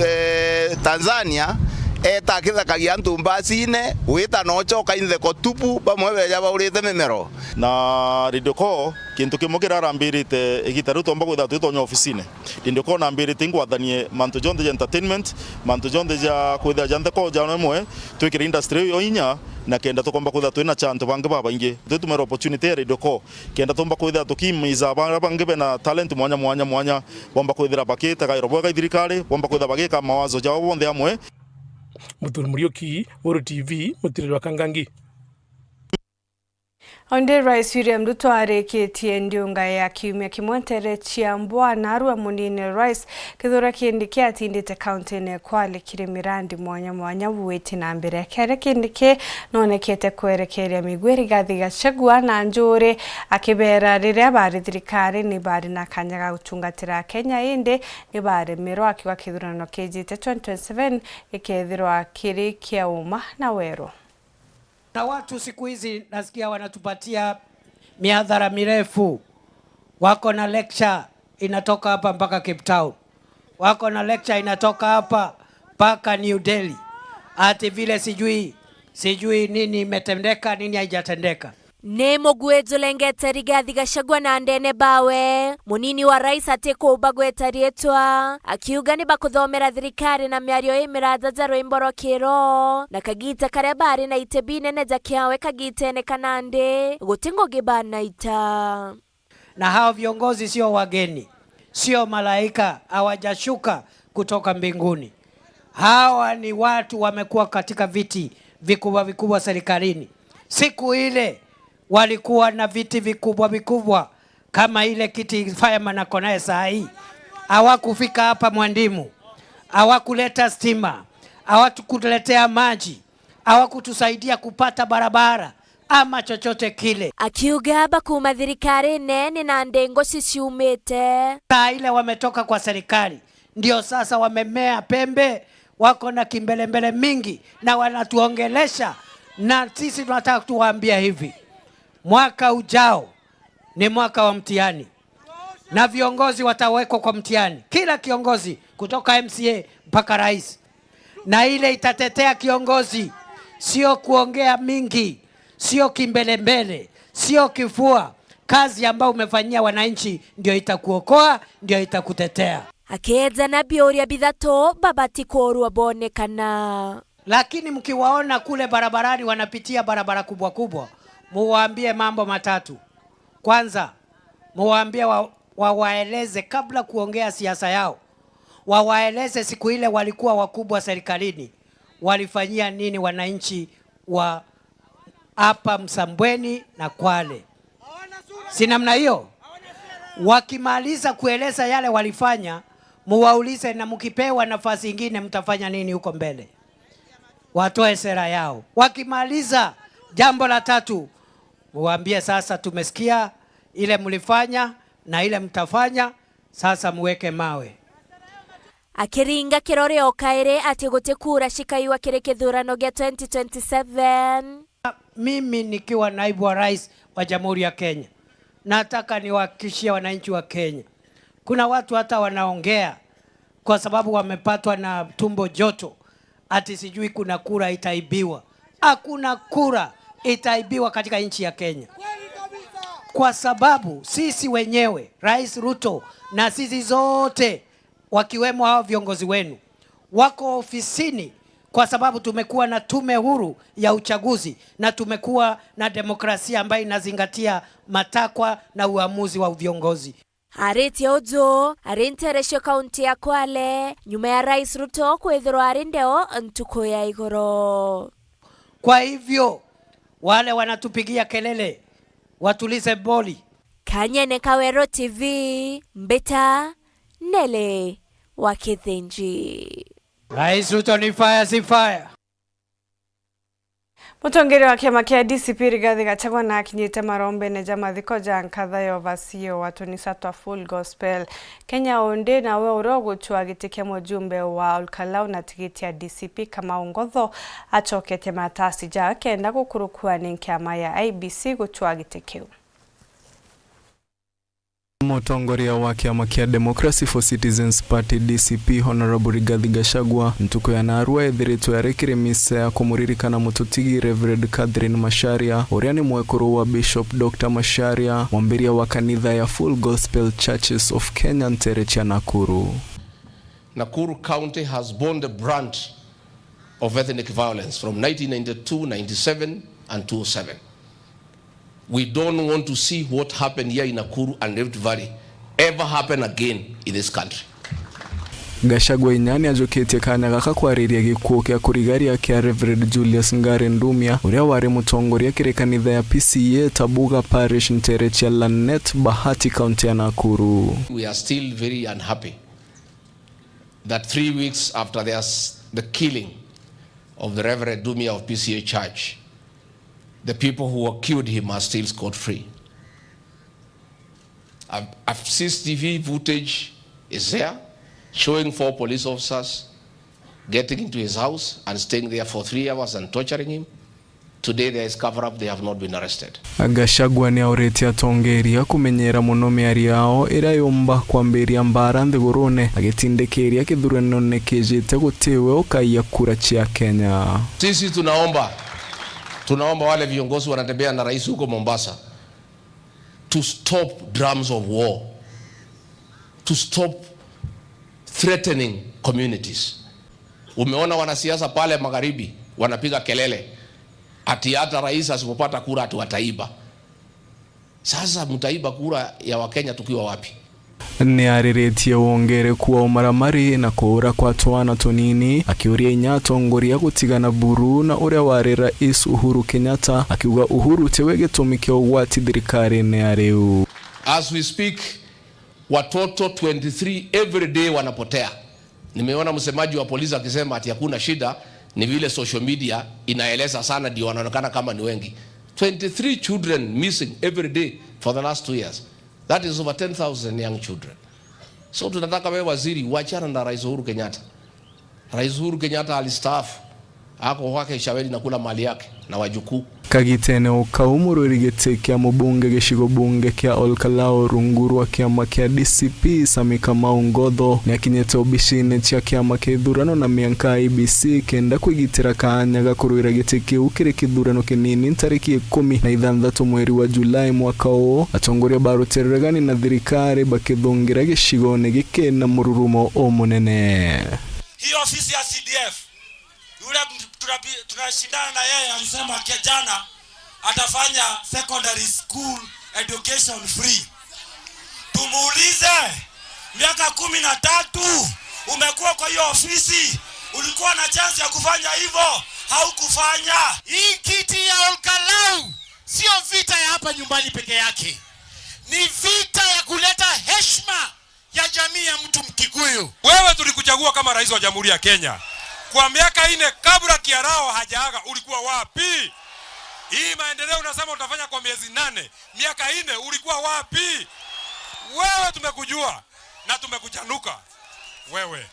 eh, Tanzania, eta akithakagia antu mbasine, wita nochoka intheko tupu, bamwe beja baurite mimero. Na Ridco, kintu kimwe kiria arambirite igita riu twomba kwithira twitonya ofisine. Indi ukoona mbirite ingwathanie mantu jonthe ja entertainment, mantu jonthe ja kwithira ja ntheko ja imwe, twikire industry iyo inya, na kenda tukomba kwithira twina cha antu bangi babaingi. Twitumira opportunity ya Radio Core, kenda tumba kwithira tukimiza baria bangi bena talent mwanya, mwanya, mwanya, bomba kwithira bakitagairwa bwega i thirikari, bomba kwithira bagika mawazo jao bonthe amwe. Muthuri Muriuki, Buru T V, Mutiriri wa Kangangi. Ondi Rais William Ruto arikitie ndiunga ya kiumia kimwe ntere cia Mbwa, narua munini Rais Kithure Kindiki atindite kaunti-ini ya Kwale kiri mirandi mwanya mwanya witi na mbere. Kere Kindiki nonekete kwerekeria migwi Rigathi Gachagua na Njuri, akibera riria bari thirikari ni bari na kanya ga gutungatira Kenya, indi ni baremerwa, akiuga kithurano kijite twenty twenty-seven gikethirwa kiri kia uma na weru. Na watu siku hizi nasikia wanatupatia mihadhara mirefu. Wako na lecture inatoka hapa mpaka Cape Town. Wako na lecture inatoka hapa mpaka New Delhi. Ati vile sijui, sijui nini imetendeka, nini haijatendeka. Ni mugwi julengete Rigathi Gachagua na ndene bawe, munini wa rais atikumba gweta riitwa, akiuga ni bakuthomera thirikari na miario imiraja ja rwimbo rwa kiro, na kagita karia bari na ite binene ja kiawe kagitene ka nandi, guti ngugi banaita. Na hao viongozi sio wageni, sio malaika, hawajashuka kutoka mbinguni. Hawa ni watu wamekuwa katika viti vikubwa vikubwa serikalini. Siku ile walikuwa na viti vikubwa vikubwa kama ile kiti fireman ako naye saa hii. Hawakufika hapa Mwandimu, hawakuleta stima, hawakutuletea maji, hawakutusaidia kupata barabara ama chochote kile. Akiuga bakuuma thirikarine ni na ndengo ciciumite. Saa ile wametoka kwa serikali, ndio sasa wamemea pembe, wako na kimbelembele mingi na wanatuongelesha, na sisi tunataka tuwaambia hivi, mwaka ujao ni mwaka wa mtihani, na viongozi watawekwa kwa mtihani, kila kiongozi kutoka M C A mpaka rais, na ile itatetea kiongozi, sio kuongea mingi, sio kimbelembele, sio kifua. Kazi ambayo umefanyia wananchi ndio itakuokoa, ndio itakutetea. Akeja na biuria bithatu babati kuurua bonekana. Lakini mkiwaona kule barabarani wanapitia barabara kubwa kubwa, muwaambie mambo matatu. Kwanza, muwaambie wa, wawaeleze kabla kuongea siasa yao, wawaeleze siku ile walikuwa wakubwa serikalini, walifanyia nini wananchi wa hapa Msambweni na Kwale. Si namna hiyo? Wakimaliza kueleza yale walifanya, muwaulize, na mkipewa nafasi ingine mtafanya nini huko mbele? Watoe sera yao. Wakimaliza, jambo la tatu, muwaambie, sasa tumesikia ile mlifanya na ile mtafanya, sasa muweke mawe. Akiringa kirore o kairi ati guti kura cikaiwa kiri kithurano gia twenty twenty-seven. Mimi nikiwa naibu wa rais wa Jamhuri ya Kenya, nataka niwahakikishie wananchi wa Kenya, kuna watu hata wanaongea kwa sababu wamepatwa na tumbo joto, ati sijui kuna kura itaibiwa. Hakuna kura itaibiwa katika nchi ya Kenya, kwa sababu sisi wenyewe, Rais Ruto na sisi zote, wakiwemo hao viongozi wenu, wako ofisini kwa sababu tumekuwa na tume huru ya uchaguzi na tumekuwa na demokrasia ambayo inazingatia matakwa na uamuzi wa viongozi. Aritie uju ari ntere cia kaunti ya Kwale, nyuma ya Rais Ruto kwithirwa ari ndeo ntuku ya igoro. Kwa hivyo, wale wanatupigia kelele, watulize boli. Kanyene ka Weru T V, mbita Nelly wa Kithinji. Rais Ruto ni fire, si fire. Mutongeria wa kiama kia D C P Rigathi Gachagua naakinyite marombene ja mathiko ja nkatha ya overseer wa tunisa twa Full Gospel Kenya Onde, nawe uria ugucua giti kia mujumbe wa Olkalau na tigiti ya D C P Kamau Ngotho acokete matasi ja kenda gukurukua ni kiama ya I E B C gucua giti kiu. Mutongoria wa kiama kia Democracy for Citizens Party, D C P, Honourable Rigathi Gachagua, ntuku ya naarua ethiritwe ari kiri misa ya kumuririkana mututigi Reverend Catherine Macharia, uria ni mwekuru wa Bishop Doctor Macharia, mwambiria wa kanitha ya Full Gospel Churches of Kenya, ntere cia Nakuru. Nakuru County has borne the brunt of ethnic violence from nineteen ninety-two, ninety-seven and two oh seven. We don't want to see what happened here in Nakuru and Rift Valley ever happen again in this country. Gachagua inya ni ajukitie kanya gaka kwariria gikuu kia kurigaria kia Reverend Julius Ngare Ndumia, uria wari mutongoria kiri kanitha ya P C E A Tabuga Parish, ntere cia Lanet Bahati, kaunti ya Nakuru. We are still very unhappy that three weeks after their s-, the killing of the Reverend Dumia of P C A Church, the people who killed him are still scot-free. A, a C C T V footage is there showing four police officers getting into his house and staying there for three hours and torturing him. Today there is cover up, they have not been arrested. Gachagua ni auritie atongeria kumenyera mono miario yao iria yumba kwambiria mbara nthigurune, agitindikiria kithuranone kijite gutiwe ukaia kura cia Kenya. Sisi tunaomba, tunaomba wale viongozi wanatembea na rais huko Mombasa to stop drums of war, to stop threatening communities. Umeona wanasiasa pale magharibi wanapiga kelele ati hata rais asipopata kura ati wataiba. Sasa mtaiba kura ya Wakenya tukiwa wapi? Ni ariritie wongereku wa umaramari na kuura kwa twana tunini, akiuria inya atongoria gutigana buru na uria wari Rais Uhuru Kenyatta, akiuga Uhuru tiwe gitumi kia ugwati thirikarine ya riu. As we speak, watoto twenty-three every day wanapotea. Nimeona msemaji wa polisi akisema ati hakuna shida, ni vile social media inaeleza sana ndio wanaonekana kama ni wengi. Twenty-three children missing every day for the last two years. That is over ten thousand young children. So tunataka wewe waziri, wachana na Rais Uhuru Kenyatta. Rais Uhuru Kenyatta alistaafu. Ako kwake Shaweni na kula mali yake na wajukuu. Kagitene o kau, murwiri giti kia mubunge gicigo bunge kia Olkalau rungu rwa kiama kia D C P, Sami Kamau Ngotho, ni akinyite obicine cia kiama kia ithurano na mianka I E B C kenda kwigitira kaanya ga kurwira giti kiu kiri kithurano kinini ntariki ikumi na ithanthatu mweri wa Julai mwaka uu. Atongoria ba rutere ruregani na thirikari bakithungira gicigone giki na mururumo umunene. Hii ofisi ya C D F, yule mtu tunapi-, tunashindana na yeye alisema kijana atafanya secondary school education free. Tumuulize, miaka kumi na tatu umekuwa kwa hiyo ofisi, ulikuwa na chance ya kufanya hivyo, haukufanya. Hii kiti ya Olkalau sio vita ya hapa nyumbani peke yake. Ni vita ya kuleta heshima ya jamii ya mtu Mkikuyu. Wewe tulikuchagua kama rais wa Jamhuri ya Kenya kwa miaka ine kabla Kiarao hajaaga, ulikuwa wapi? Hii maendeleo unasema utafanya kwa miezi nane, miaka ine, ulikuwa wapi? Wewe tumekujua na tumekuchanuka. Wewe,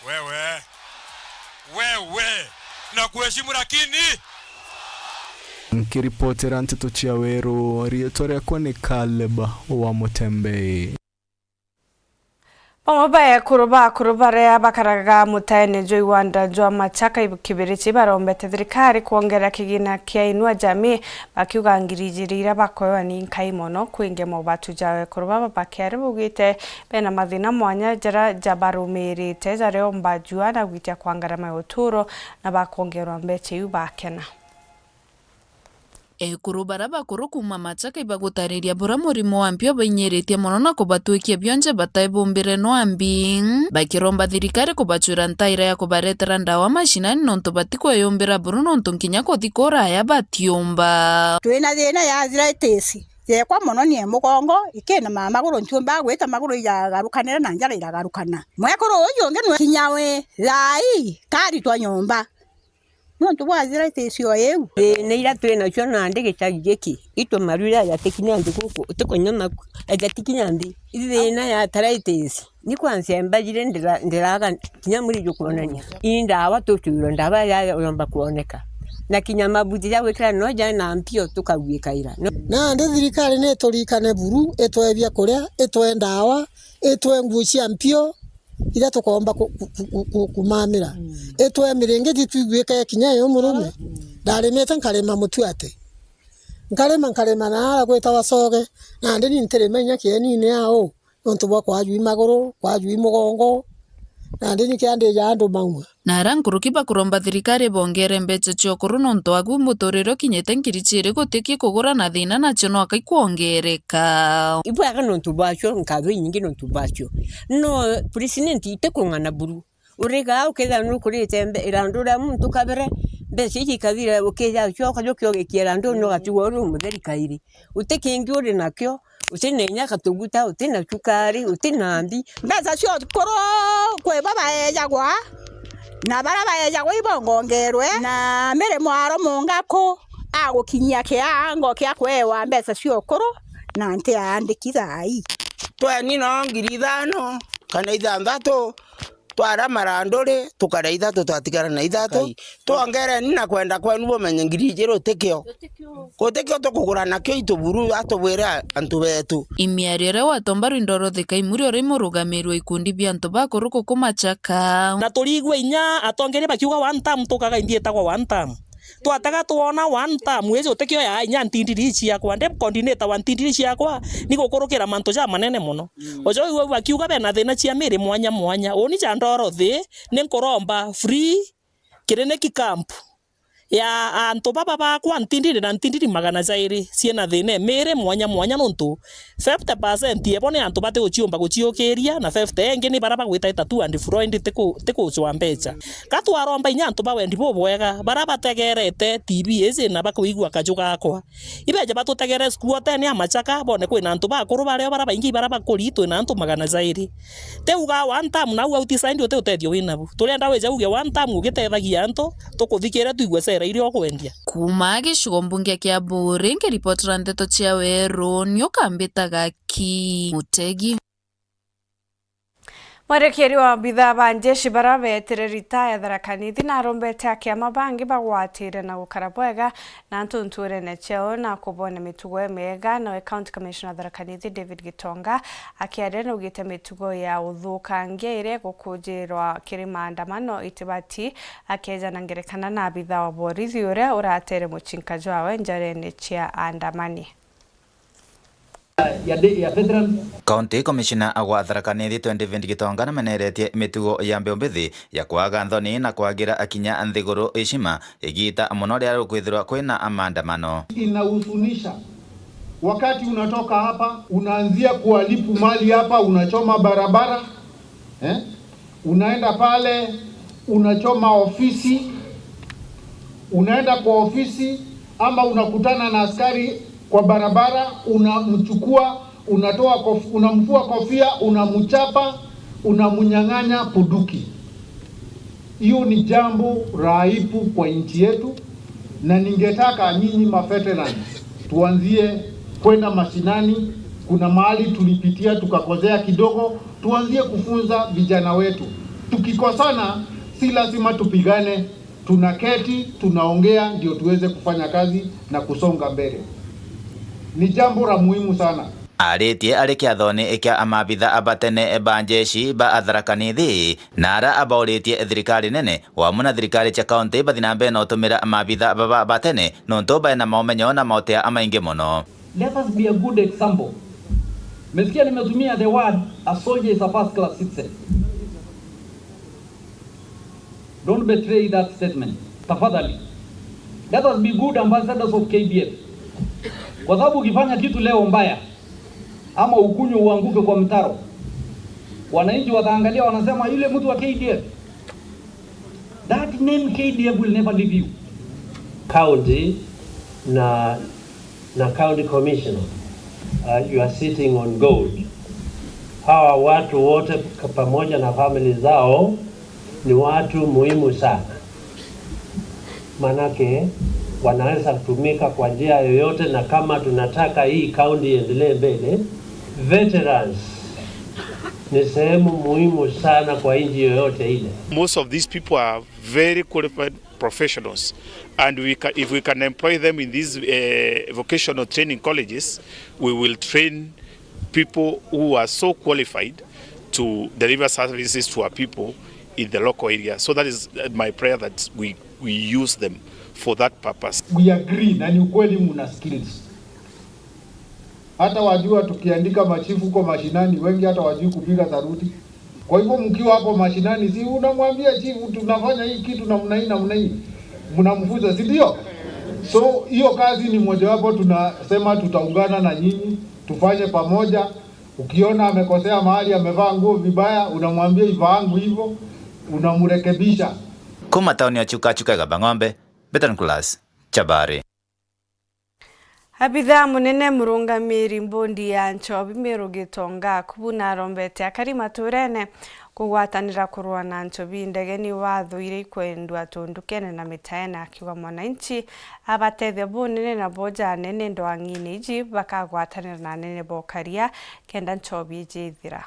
wewe, wewe, na kuheshimu lakini. Nkiripotera nteto cia Weru, riitwa riakwa ni Caleb wa Mutembei. Bamwe ba ekuru ba akuru baria bakaraga mutaene jwa iwanda jwa Machaka Kibirichi barombete thirikari kwongera kigina kia Inua Jamii, bakiuga ngiri ijiri iria bakoewa ni nkai mono. Kwingi mobatu ja ekuru baba bakiari bugite bena mathina mwanya jaria jabarumirite, jariomba jua na gwitia kwa ngarama ya uturo, na bakwongerwa mbecha iu bakena. Ekuru bara bakuru kuuma Machaka ibagutariria bura murimo wa mpio bainyiritie mono na kubatwikia bionje bataebumbire nwambi, bakiromba thirikari kubacwira ntaira ya kubaretera ndawa mashinani nontu batikweyumbira buru nontu nkinya kuthi kuraya batiumba. Twina thina ya arthritis. Yekwa mono ni e mugongo, ikinama maguru ntiumbaga gwita, maguru igagarukanira na njara iragarukana. Mwekuru uyu ungi nwe kinya wi thaa ii karitwa nyomba. Nontu bwa arthritis o iu. Thina iria twi nacio nandi gicagi giki, itu maru iria jatikinya nthi guku, utikunyona ku, jatikinya nthi. Ithina ya arthritis. Ni kwanza mbajire ndira-, ndiraga kinya mwiri jukwonania. Ii ndawa tucwirwe, ndawa ya yomba kwoneka. Na kinya mabuti ja gwikira no jari na mpio tukagwikaira. No. Nandi thirikari ni iturikane buru, itwe biakuria, itwe ndawa, itwe nguo cia mpio, iria tukomba ku-, ku-, ku-, ku-, kumamira. Mm. Itwe miringiti twigwike kinya yo murume. Mm. Ndarimite nkarima mutuati. Nkarima, nkarima na ara gwitawa coge. Nandi ni ntirima inya kienini au. Nontu bwa kwajui maguru, kwajui mugongo, nandi ni kiandija andu mauma. Na ara nkuruki bakuromba thirikari bongere mbecha cia ukuru nontu agu muturire ukinyite ngiri ciiri gutiki kugura na thina nacio nwaka ikwongereka. Ibwega nontu bwacio, nkatho inyingi nontu bwacio. No president itikung'ana buru. Urigaa ukethira nukurite mbe-, irandu ria muntu kabere, mbecha iji ikathira, ukija ucoka jukia ugikia irandu ni ugatigwa uri umutheri kairi. Uti kingi uri nakio, uti na inya katuguta, uti na cukari, uti na mbi. Mbecha cia ukuru kwi bo baejagwa, na baria baejagwa ibongongerwe, na Mary Mwaro Mungaku agukinyia kiango kia kwewa mbecha cia ukuru, na ntiaandiki thaa ii. Tweni no ngiri ithano kana ithanthatu, twara marandu ri, tukara ithatu, twatigara na ithatu. Kai. Twongereni na kwenda kwenu bumenye ngiri ijiri utikio. Gutikio tukugura nakio ituburu, atubwire antu betu. Imiario iria watomba Rwindoro Thika Imuri uria murugamiri wa ikundi bia antu bakuru kuku Machaka. Na turigwe inya atongeria bakiuga one term, tukaga imbi itagwa one term. Twatega twona one term, iji utikio ya inya ntindiri ciakwa, ndi coordinator wa ntindiri ciakwa, ni gukurukira mantu ja manene mono. Mm. Ujo iwe akiuga bena thina cia miri mwanya mwanya, uni ja ndoro thi, ni nkuromba free clinic camp ya antu baba bakwa ntindiri na ntindiri magana jairi ciina thina e miri mwanya mwanya, nontu fifty percent ebo ni antu bati guciumba guciukiria, na fifty ingi ni bara bagwita itatu and fro, indi tiku-, tikucwa mbecha. Ka twaromba inya antu ba wendi bubwega, bara bategerete T V iji na bakwigua kaju gakwa, ibeje batutegere squateni ya Machaka, bone kwina antu bakuru bario bara baingi bara bakuri, twina antu magana jairi. Ti uga one term na au outside uti utethio winabu. Turenda wije uge one term ugitethagia antu, tukuthikire twigue cera iria ukwendia. Kuuma gicigo mbunge kia Buuri, ngiripotera ndeto cia Weru, ni ukambitaga Ki Mutegi. Mwerekeri wa abithaa ba njeshi bara beetire ritaya Tharaka Nithi narombete akiama bangi bagwatire na gukara bwega na antu ntuurene ciao na kubone mitugo imiega. Nawe County Commissioner Tharaka Nithi David Gitonga akiaria naugite mitugo ya uthukangia iria igukujirwa kiri maandamano itibati, akeja na ngerekana na abithaa wa borithi uria uratere mucinka jwawe njarene cia aandamani. Ya de-, ya veterans. County Commissioner wa Tharaka Nithi David Gitonga nameneretie mitugo ya mbeu mbithi ya kwaga nthoni na kwagira akinya nthiguru icima igita mono riria rukwithirwa kwina maandamano. Inahuzunisha. Wakati unatoka hapa, unaanzia kuharibu mali hapa, unachoma barabara. Eh? Unaenda pale, unachoma ofisi, unaenda kwa ofisi, ama unakutana na askari kwa barabara, unamchukua, unatoa kof-, unamvua kofia, unamchapa, unamnyang'anya bunduki. Hiyo ni jambo la aibu kwa nchi yetu, na ningetaka nyinyi ma veterans tuanzie kwenda mashinani. Kuna mahali tulipitia tukakosea kidogo, tuanzie kufunza vijana wetu. Tukikosana, si lazima tupigane, tunaketi, tunaongea ndio tuweze kufanya kazi na kusonga mbele. Ni jambo la muhimu sana. Aritie ari kiathoni kia maabitha ba tene ba njeshi ba Tharaka Nithi, na ara abauritie thirikari nene, o amwe na thirikari cia kaunti bathi na mbere na utumira maabitha baba ba tene, nontu baina maumenyo na maotea amaingi mono. Let us be a good example. Mesikia nimetumia the word a soldier is a first class citizen. Don't betray that statement. Tafadhali. Let us be good ambassadors of K D F. Kwa sababu ukifanya kitu leo mbaya, ama ukunywe uanguke kwa mtaro, wananchi wataangalia, wanasema, "Yule mtu wa K D F, that name K D F will never leave you." County na, na county commissioner, uh, you are sitting on gold. Hawa watu wote ka-, pamoja na family zao ni watu muhimu sana. Manake wanaweza kutumika kwa njia yoyote, na kama tunataka hii county iendelee mbele, veterans ni sehemu muhimu sana kwa nchi yoyote ile. Most of these people are very qualified professionals, and we ca-, if we can employ them in these, eh, vocational training colleges, we will train people who are so qualified to deliver services to our people in the local area. So that is, uh, my prayer, that we, we use them for that purpose. We agree, na ni ukweli mna skills. Hata wajua tukiandika machifu huko mashinani, wengi hata wajui kupiga saruti. Kwa hivyo mkiwa hapo mashinani, si unamwambia chifu, "Tunafanya hii kitu namna hii, namna hii." Mnamfunza, si ndio? So hiyo kazi ni mojawapo tunasema tutaungana na nyinyi, tufanye pamoja. Ukiona amekosea mahali, amevaa nguo vibaya, unamwambia, "Ivaangu hivyo," unamrekebisha. Kuma tauni ya Chuka Chuka Igamba Ng'ombe, Betan Kulas, Chabari. Abithaa munene murungamiri mbondi ya nchobi Miru Gitonga Akubu narombete akari maturene kugwatanira kurua na nchobi ndegeni watho iria ikwendua tundukene na mitaene, akiuga mwananchi abatethia bunene na boja anene ndwang'ine iji bakagwatanira na anene bokaria kenda nchobi iji ithira.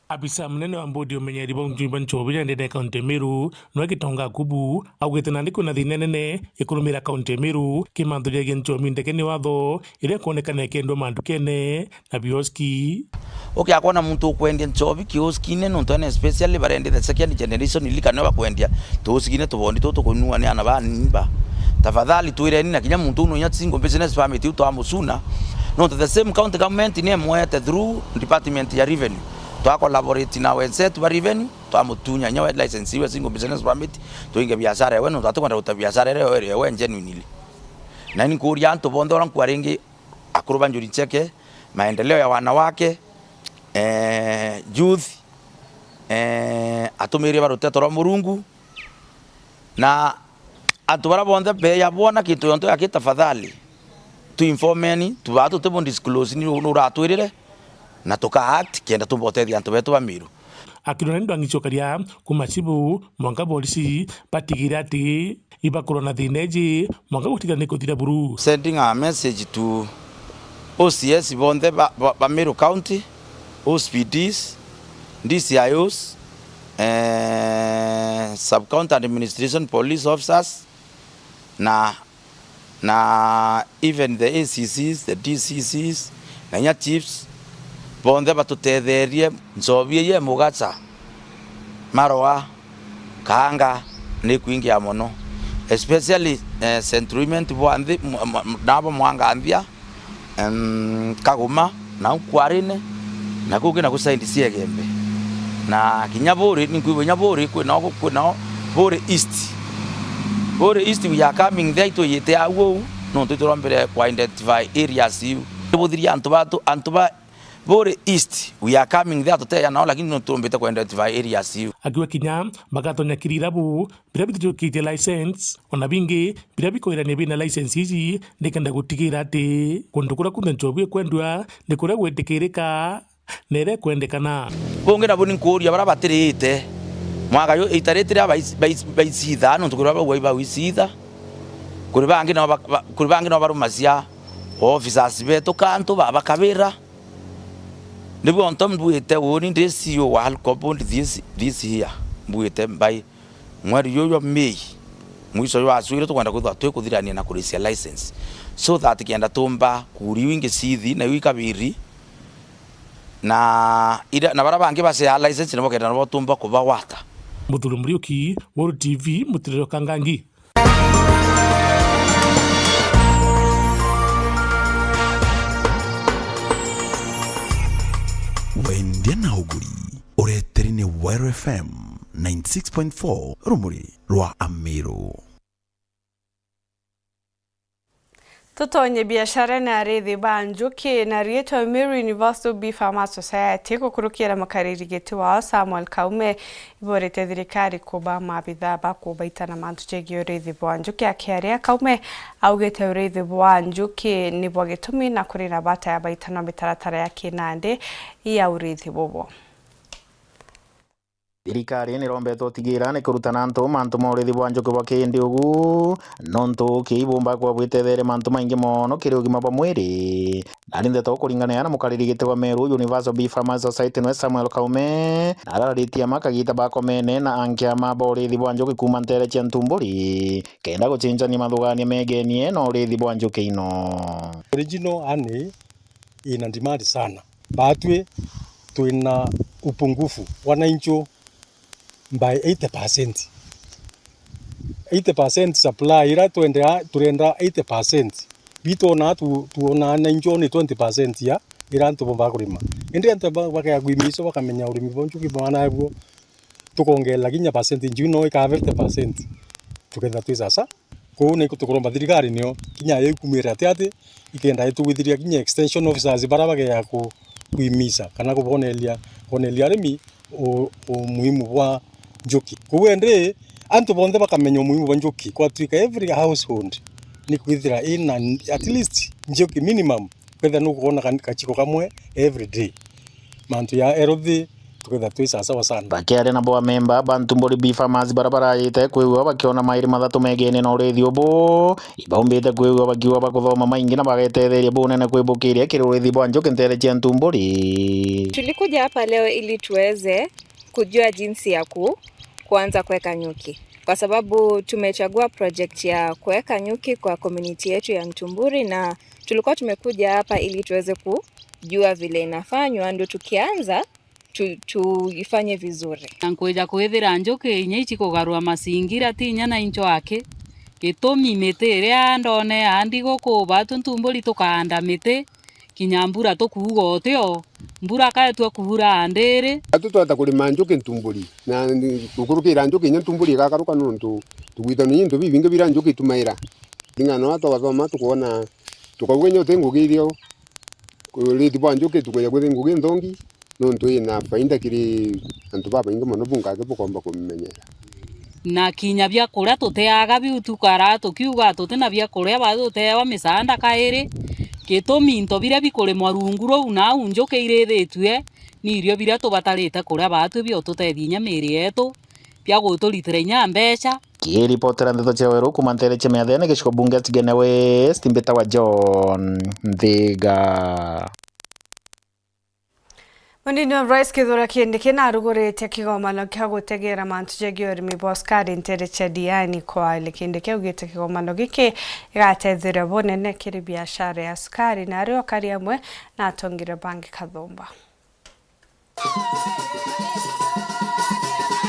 Abisa munene wa mbodi ya umenyeri bwa unyui bwa nchobi ya ndene ya kaunti ya Meru, nwe Gitonga Akubu, augite nandi kwina thina nene ikurumira kaunti ya Meru, kimantho gia nchobi ndegeni watho iria kwonekana ikiendwa mandukene na bioski. Ukiakwona muntu ukwendia nchobi kioskine, nontu ene especially barendia the second generation liquor, nio bakwendia tuoskine tubondi tutu kunua ni ana ba nimba. Tafadhali twireni na kinya muntu unu inya single business permit iu twamucuna, nontu the same county government ni emwete through department ya revenue. Twa collaborate na wenzetu ba revenue, twamutunya inya we license iwe single business permit, tuinge biashara ewe, nontu atikwenda guta biashara ere ewe, ewe genuinely. Na ni nkuria antu bonthe ura nkwaringi akuru ba Njuri Ncheke, maendeleo ya wanawake, eh, youth, eh, atumiria ba ruteto rwa Murungu, na antu bara bonthe beya bwona kintu yonto yaki, tafadhali, tu informeni, tubaa tuti bu disclose ni nu uratwirire, na tuka act kenda tumbotethia antu betu ba Miru. Akirwa ni ndwang'i cia ukaria kuma chibu mwanka borisi batigire ati ibakorwa na thina iji mwanka gutigana ni kuthira buru. Sending a message to O C S bonthe ba, ba, ba Meru County, O C P Ds, D C I Os, eh, Sub County Administration Police Officers, na na even the A C Cs, the D C Cs, na inya chiefs, bonthe batutetherie nchobi iji mugacha, maroa, kaanga ni kwingia mono, especially, eh, Central Imenti bwa nthi, m-, m-, nabo Mwanganthia, em, Kaguma, nau Kwarine, na kungi naku side cia Igembe. Na kinya Buri, ninkwigua kinya Buri, kwinao, kwinao Buri East. Buri East, we are coming there, itwiyite au uu, nontu iturombire ku identify areas iu. Tubuthirie antu batu, antu ba Buri East, we are coming there, tuteya nao, lakini nontu turombite ku identify areas iu. Akiuga kinya bagatonya kirira bu, biria bitijukitie license, ona bingi biria bikwirania bina license iji, nikenda gutigira ati kundu kuria kunthe nchobi ikwendua ni kuria gwitikirika na iria ikwendekana. Bungi nabu ni nkuuria baria batiriite mwaka yu, ita riti riria bai-, bai-, baicitha, nontu kuri baria bauga ibauicitha, kuri bangi nao ba-, ba-, kuri bangi nao barumacia officers betu kantu babakabira. Nibu onto mbwite uuni ndi C E O wa Alcobold this, this year, mbwite mbai mweri juju jwa Mei, mwiso jwacwire tukwenda kwithirwa twikuthirania na kurisia license, so that kenda tumba kuria iu ingi ciithi na iu ikabiri, na ira, na baria bangi bacea license nibo kenda nabo tumba kubagwata. Muthuri Muriuki, World T V, Mutiriro Kangangi. Wendia na uguri, ureteri ni Wire F M ninety six point four, rumuri rwa Amiru. Tutonye biacara na arithi ba njuki. Na riitwa Meru Universal Bee Farmers Society, gukurukira mukariri giti wao Samuel Kaume, iborete thirikari kuba maabitha ba kubaita na mantu jegii urithi bwa njuki. Akiaria, Kaume augite urithi bwa njuki ni bwa gitumi na kuri na bata ya baita na mitaratara ya kinandi ya urithi bubu. Thirikari nirombetwe utigira ni kurutana antu mantu ma urithi bwa njuki bwa kiindi ugu, nontu uki ibumba kwa bwitetheria mantu maingi mono kiri ugima bwa mwiri. Nari ndeto kuringana na mukariri giti wa Meru Universal Bee Farmers Society nwe Samuel Kaume, nararitie ama kagita bakomene na ankiama ba urithi bwa njuki kuuma ntere cia ntumburi, kenda gucinjania mathugania megenie na urithi bwa njuki ino. Original honey ina demand sana. Baatwi twina upungufu wa naincho by eighty percent. Eighty percent supply ira twendea, turenda eighty percent. Bi twonaa tu-, twonaa naincho ni twenty percent ya ira antu bomba kurima. Indi antu ba-, bakea kwimiso bakamenya urimi bwa njuki bwana buo tukongerera kinya percentage iu no ikaba fifty percent, tukethira twi sasa. Kwou niko tukuromba thirikari nio kinya yo ikumire ati ati, ikenda itugwithiria kinya extension officers bara bagea ku-, kwimisa kana kuboneria, kuboneria arimi u-, umuhimu bwa njuki. Kwou endi antu bonthe bakamenya umuhimu bwa njuki, kwatwika every household ni kwithira ina at least njuki minimum. Kwethira nukwona kan-, kachiko kamwe every day. Mantu ya health tukethira twi sawasawa sana. Bakiaria nabo amemba ba Ntumburi Bee Farmers bara barajite kwigua bakiona mairi mathatu megene na urithi ubu, ibaumbite kwigua bakiuga bakuthoma maingi na bagetetheria bunene kwibukiria kiri urithi bwa njuki ntere cia Ntumburi. Tulikuja hapa leo ili tuweze kujua jinsi ya ku-, kuanza kuweka nyuki, kwa sababu tumechagua project ya kuweka nyuki kwa community yetu ya Ntumburi, na tulikuwa tumekuja hapa ili tuweze kujua vile inafanywa, ndio tukianza tu-, tuifanye vizuri. Na nkwija kwithira njuki inya icikugarua masingira ti inya na incho aki. Gitumi miti iria ndone andi guku batu Ntumburi tukaanda miti, kinya mbura tukuuga utio, mbura kaetua kuura ndiri. Atu twata kurima njuki Ntumburi, na nkukurukira njuki inya Ntumburi igakaruka nontu tugwithanua into bibingi bira njuki itumaira. Ring'ana no twathoma tukwona, tukauga inya uti ngugi irio, urithi bwa njuki tukwija kwithia ngugi nthongi, nontu ina faida kiri antu babaingi mono, bungaki bukomba kumimenyera. Na kinya biakuria tuteaga biu tukara tukiuga tutina biakuria, ba tuteewa misaanda kairi. Gitumi into biria bikurimwa rungu ruu nau njuki irithitue ni irio biria tubatarite kuria, baatwi biotutethia inya miiri yetu, bia guturitira inya mbeca. Kiripotera ndeto cia Weru kuuma ntere cia Miathene, gicigo bunge Tigania West, mbitawa John Nthiga. Munini wa Rais Kithure Kindiki narugurite kigomano kia gutegera mantu jegii urimi bwa sukari ntere cia Diani Kwale. Kindiki augite kigomano giki gigatetheria bunene kiri biashara ya sukari, na ario akari amwe na atongire bangi Kathumba.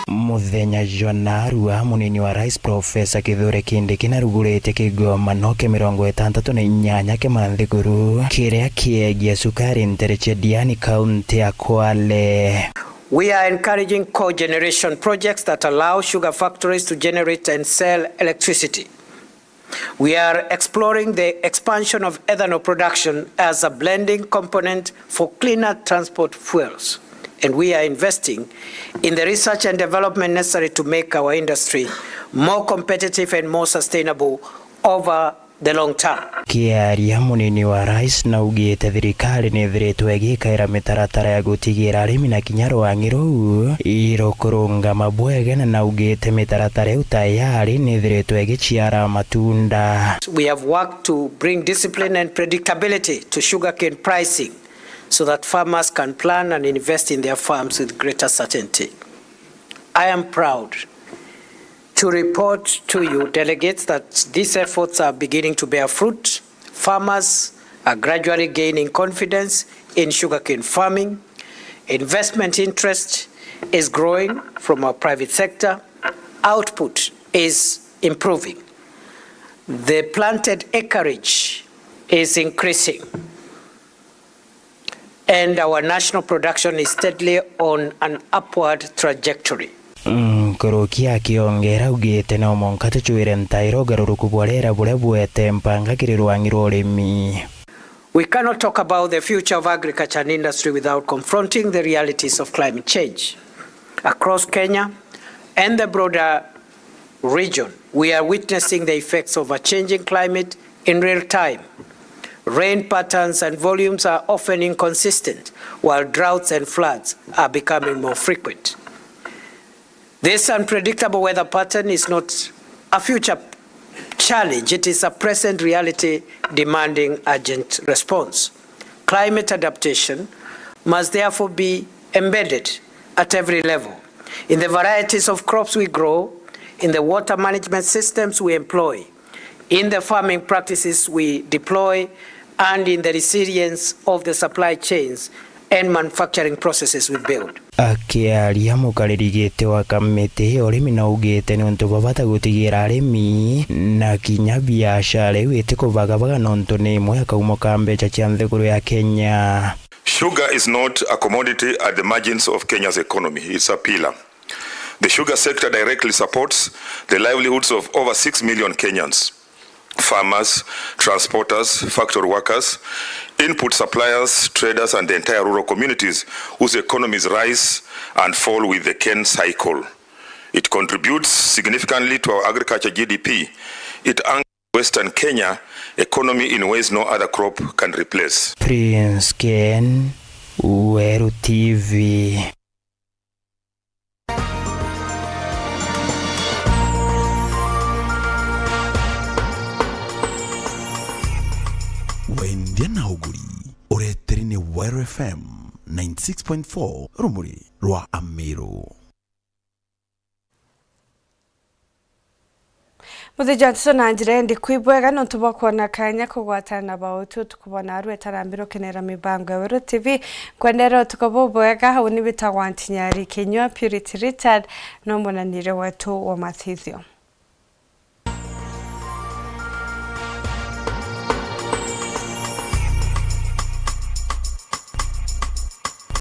Muthenya jwa narua, munini wa Rais Professor Kithure Kindiki narugurite kigomano kia mirongo itantatu na inyanya kia manthiguru kiria kiegie sukari ntere cia Diani, kaunti ya Kwale. We are encouraging cogeneration projects that allow sugar factories to generate and sell electricity. We are exploring the expansion of ethanol production as a blending component for cleaner transport fuels, and we are investing in the research and development necessary to make our industry more competitive and more sustainable over the long term. Kiaria, munini wa Rais naugite thirikari nithiritwe igikaira mitaratara ya gutigira arimi na kinya rwang'i ruu irukurungama bwega, na naugite mitaratara iu tayari nithiritwe igiciara matunda. We have worked to bring discipline and predictability to sugarcane pricing so that farmers can plan and invest in their farms with greater certainty. I am proud to report to you, delegates, that these efforts are beginning to bear fruit. Farmers are gradually gaining confidence in sugarcane farming. Investment interest is growing from our private sector. Output is improving. The planted acreage is increasing. And our national production is steadily on an upward trajectory. Mm, Nkuruki akiongera augite no mwanka tucwire ntaira ugaruruku bwa riera buria bwete mpanga kiri rwang'i rwa urimi. We cannot talk about the future of agriculture and industry without confronting the realities of climate change. Across Kenya and the broader region, we are witnessing the effects of a changing climate in real time. Rain patterns and volumes are often inconsistent, while droughts and floods are becoming more frequent. This unpredictable weather pattern is not a future challenge, it is a present reality demanding urgent response. Climate adaptation must therefore be embedded at every level, in the varieties of crops we grow, in the water management systems we employ, in the farming practices we deploy, and in the resilience of the supply chains and manufacturing processes we build. Akiaria mukariri giti wa kamiti ya urimi naugite ni untu bwa bata gutigira arimi na kinya biashara iu itikubagabaga nontu ni imwe ya kaumo ka mbeca cia nthiguru ya Kenya. Sugar is not a commodity at the margins of Kenya's economy, it's a pillar. The sugar sector directly supports the livelihoods of over six million Kenyans, farmers, transporters, factory workers, input suppliers, traders, and the entire rural communities whose economies rise and fall with the cane cycle. It contributes significantly to our agriculture G D P. It anchors Western Kenya economy in ways no other crop can replace. Prince Ken, Weru T V. Wendia na uguri ureteri ni Weru F M ninety six point four, rumuri rwa Amiru. Muthiji wa ntutu na njira indi kwi bwega nontu bwa kwona kanya kugwatana na bauti utuku bwa naarua. Itarambira ukenera mibango ya Weru T V. Nkwendera utuku bubwega. Uni witagwa Ntinyari Kinyua. Purity Richard no munanire wetu wa mathithio.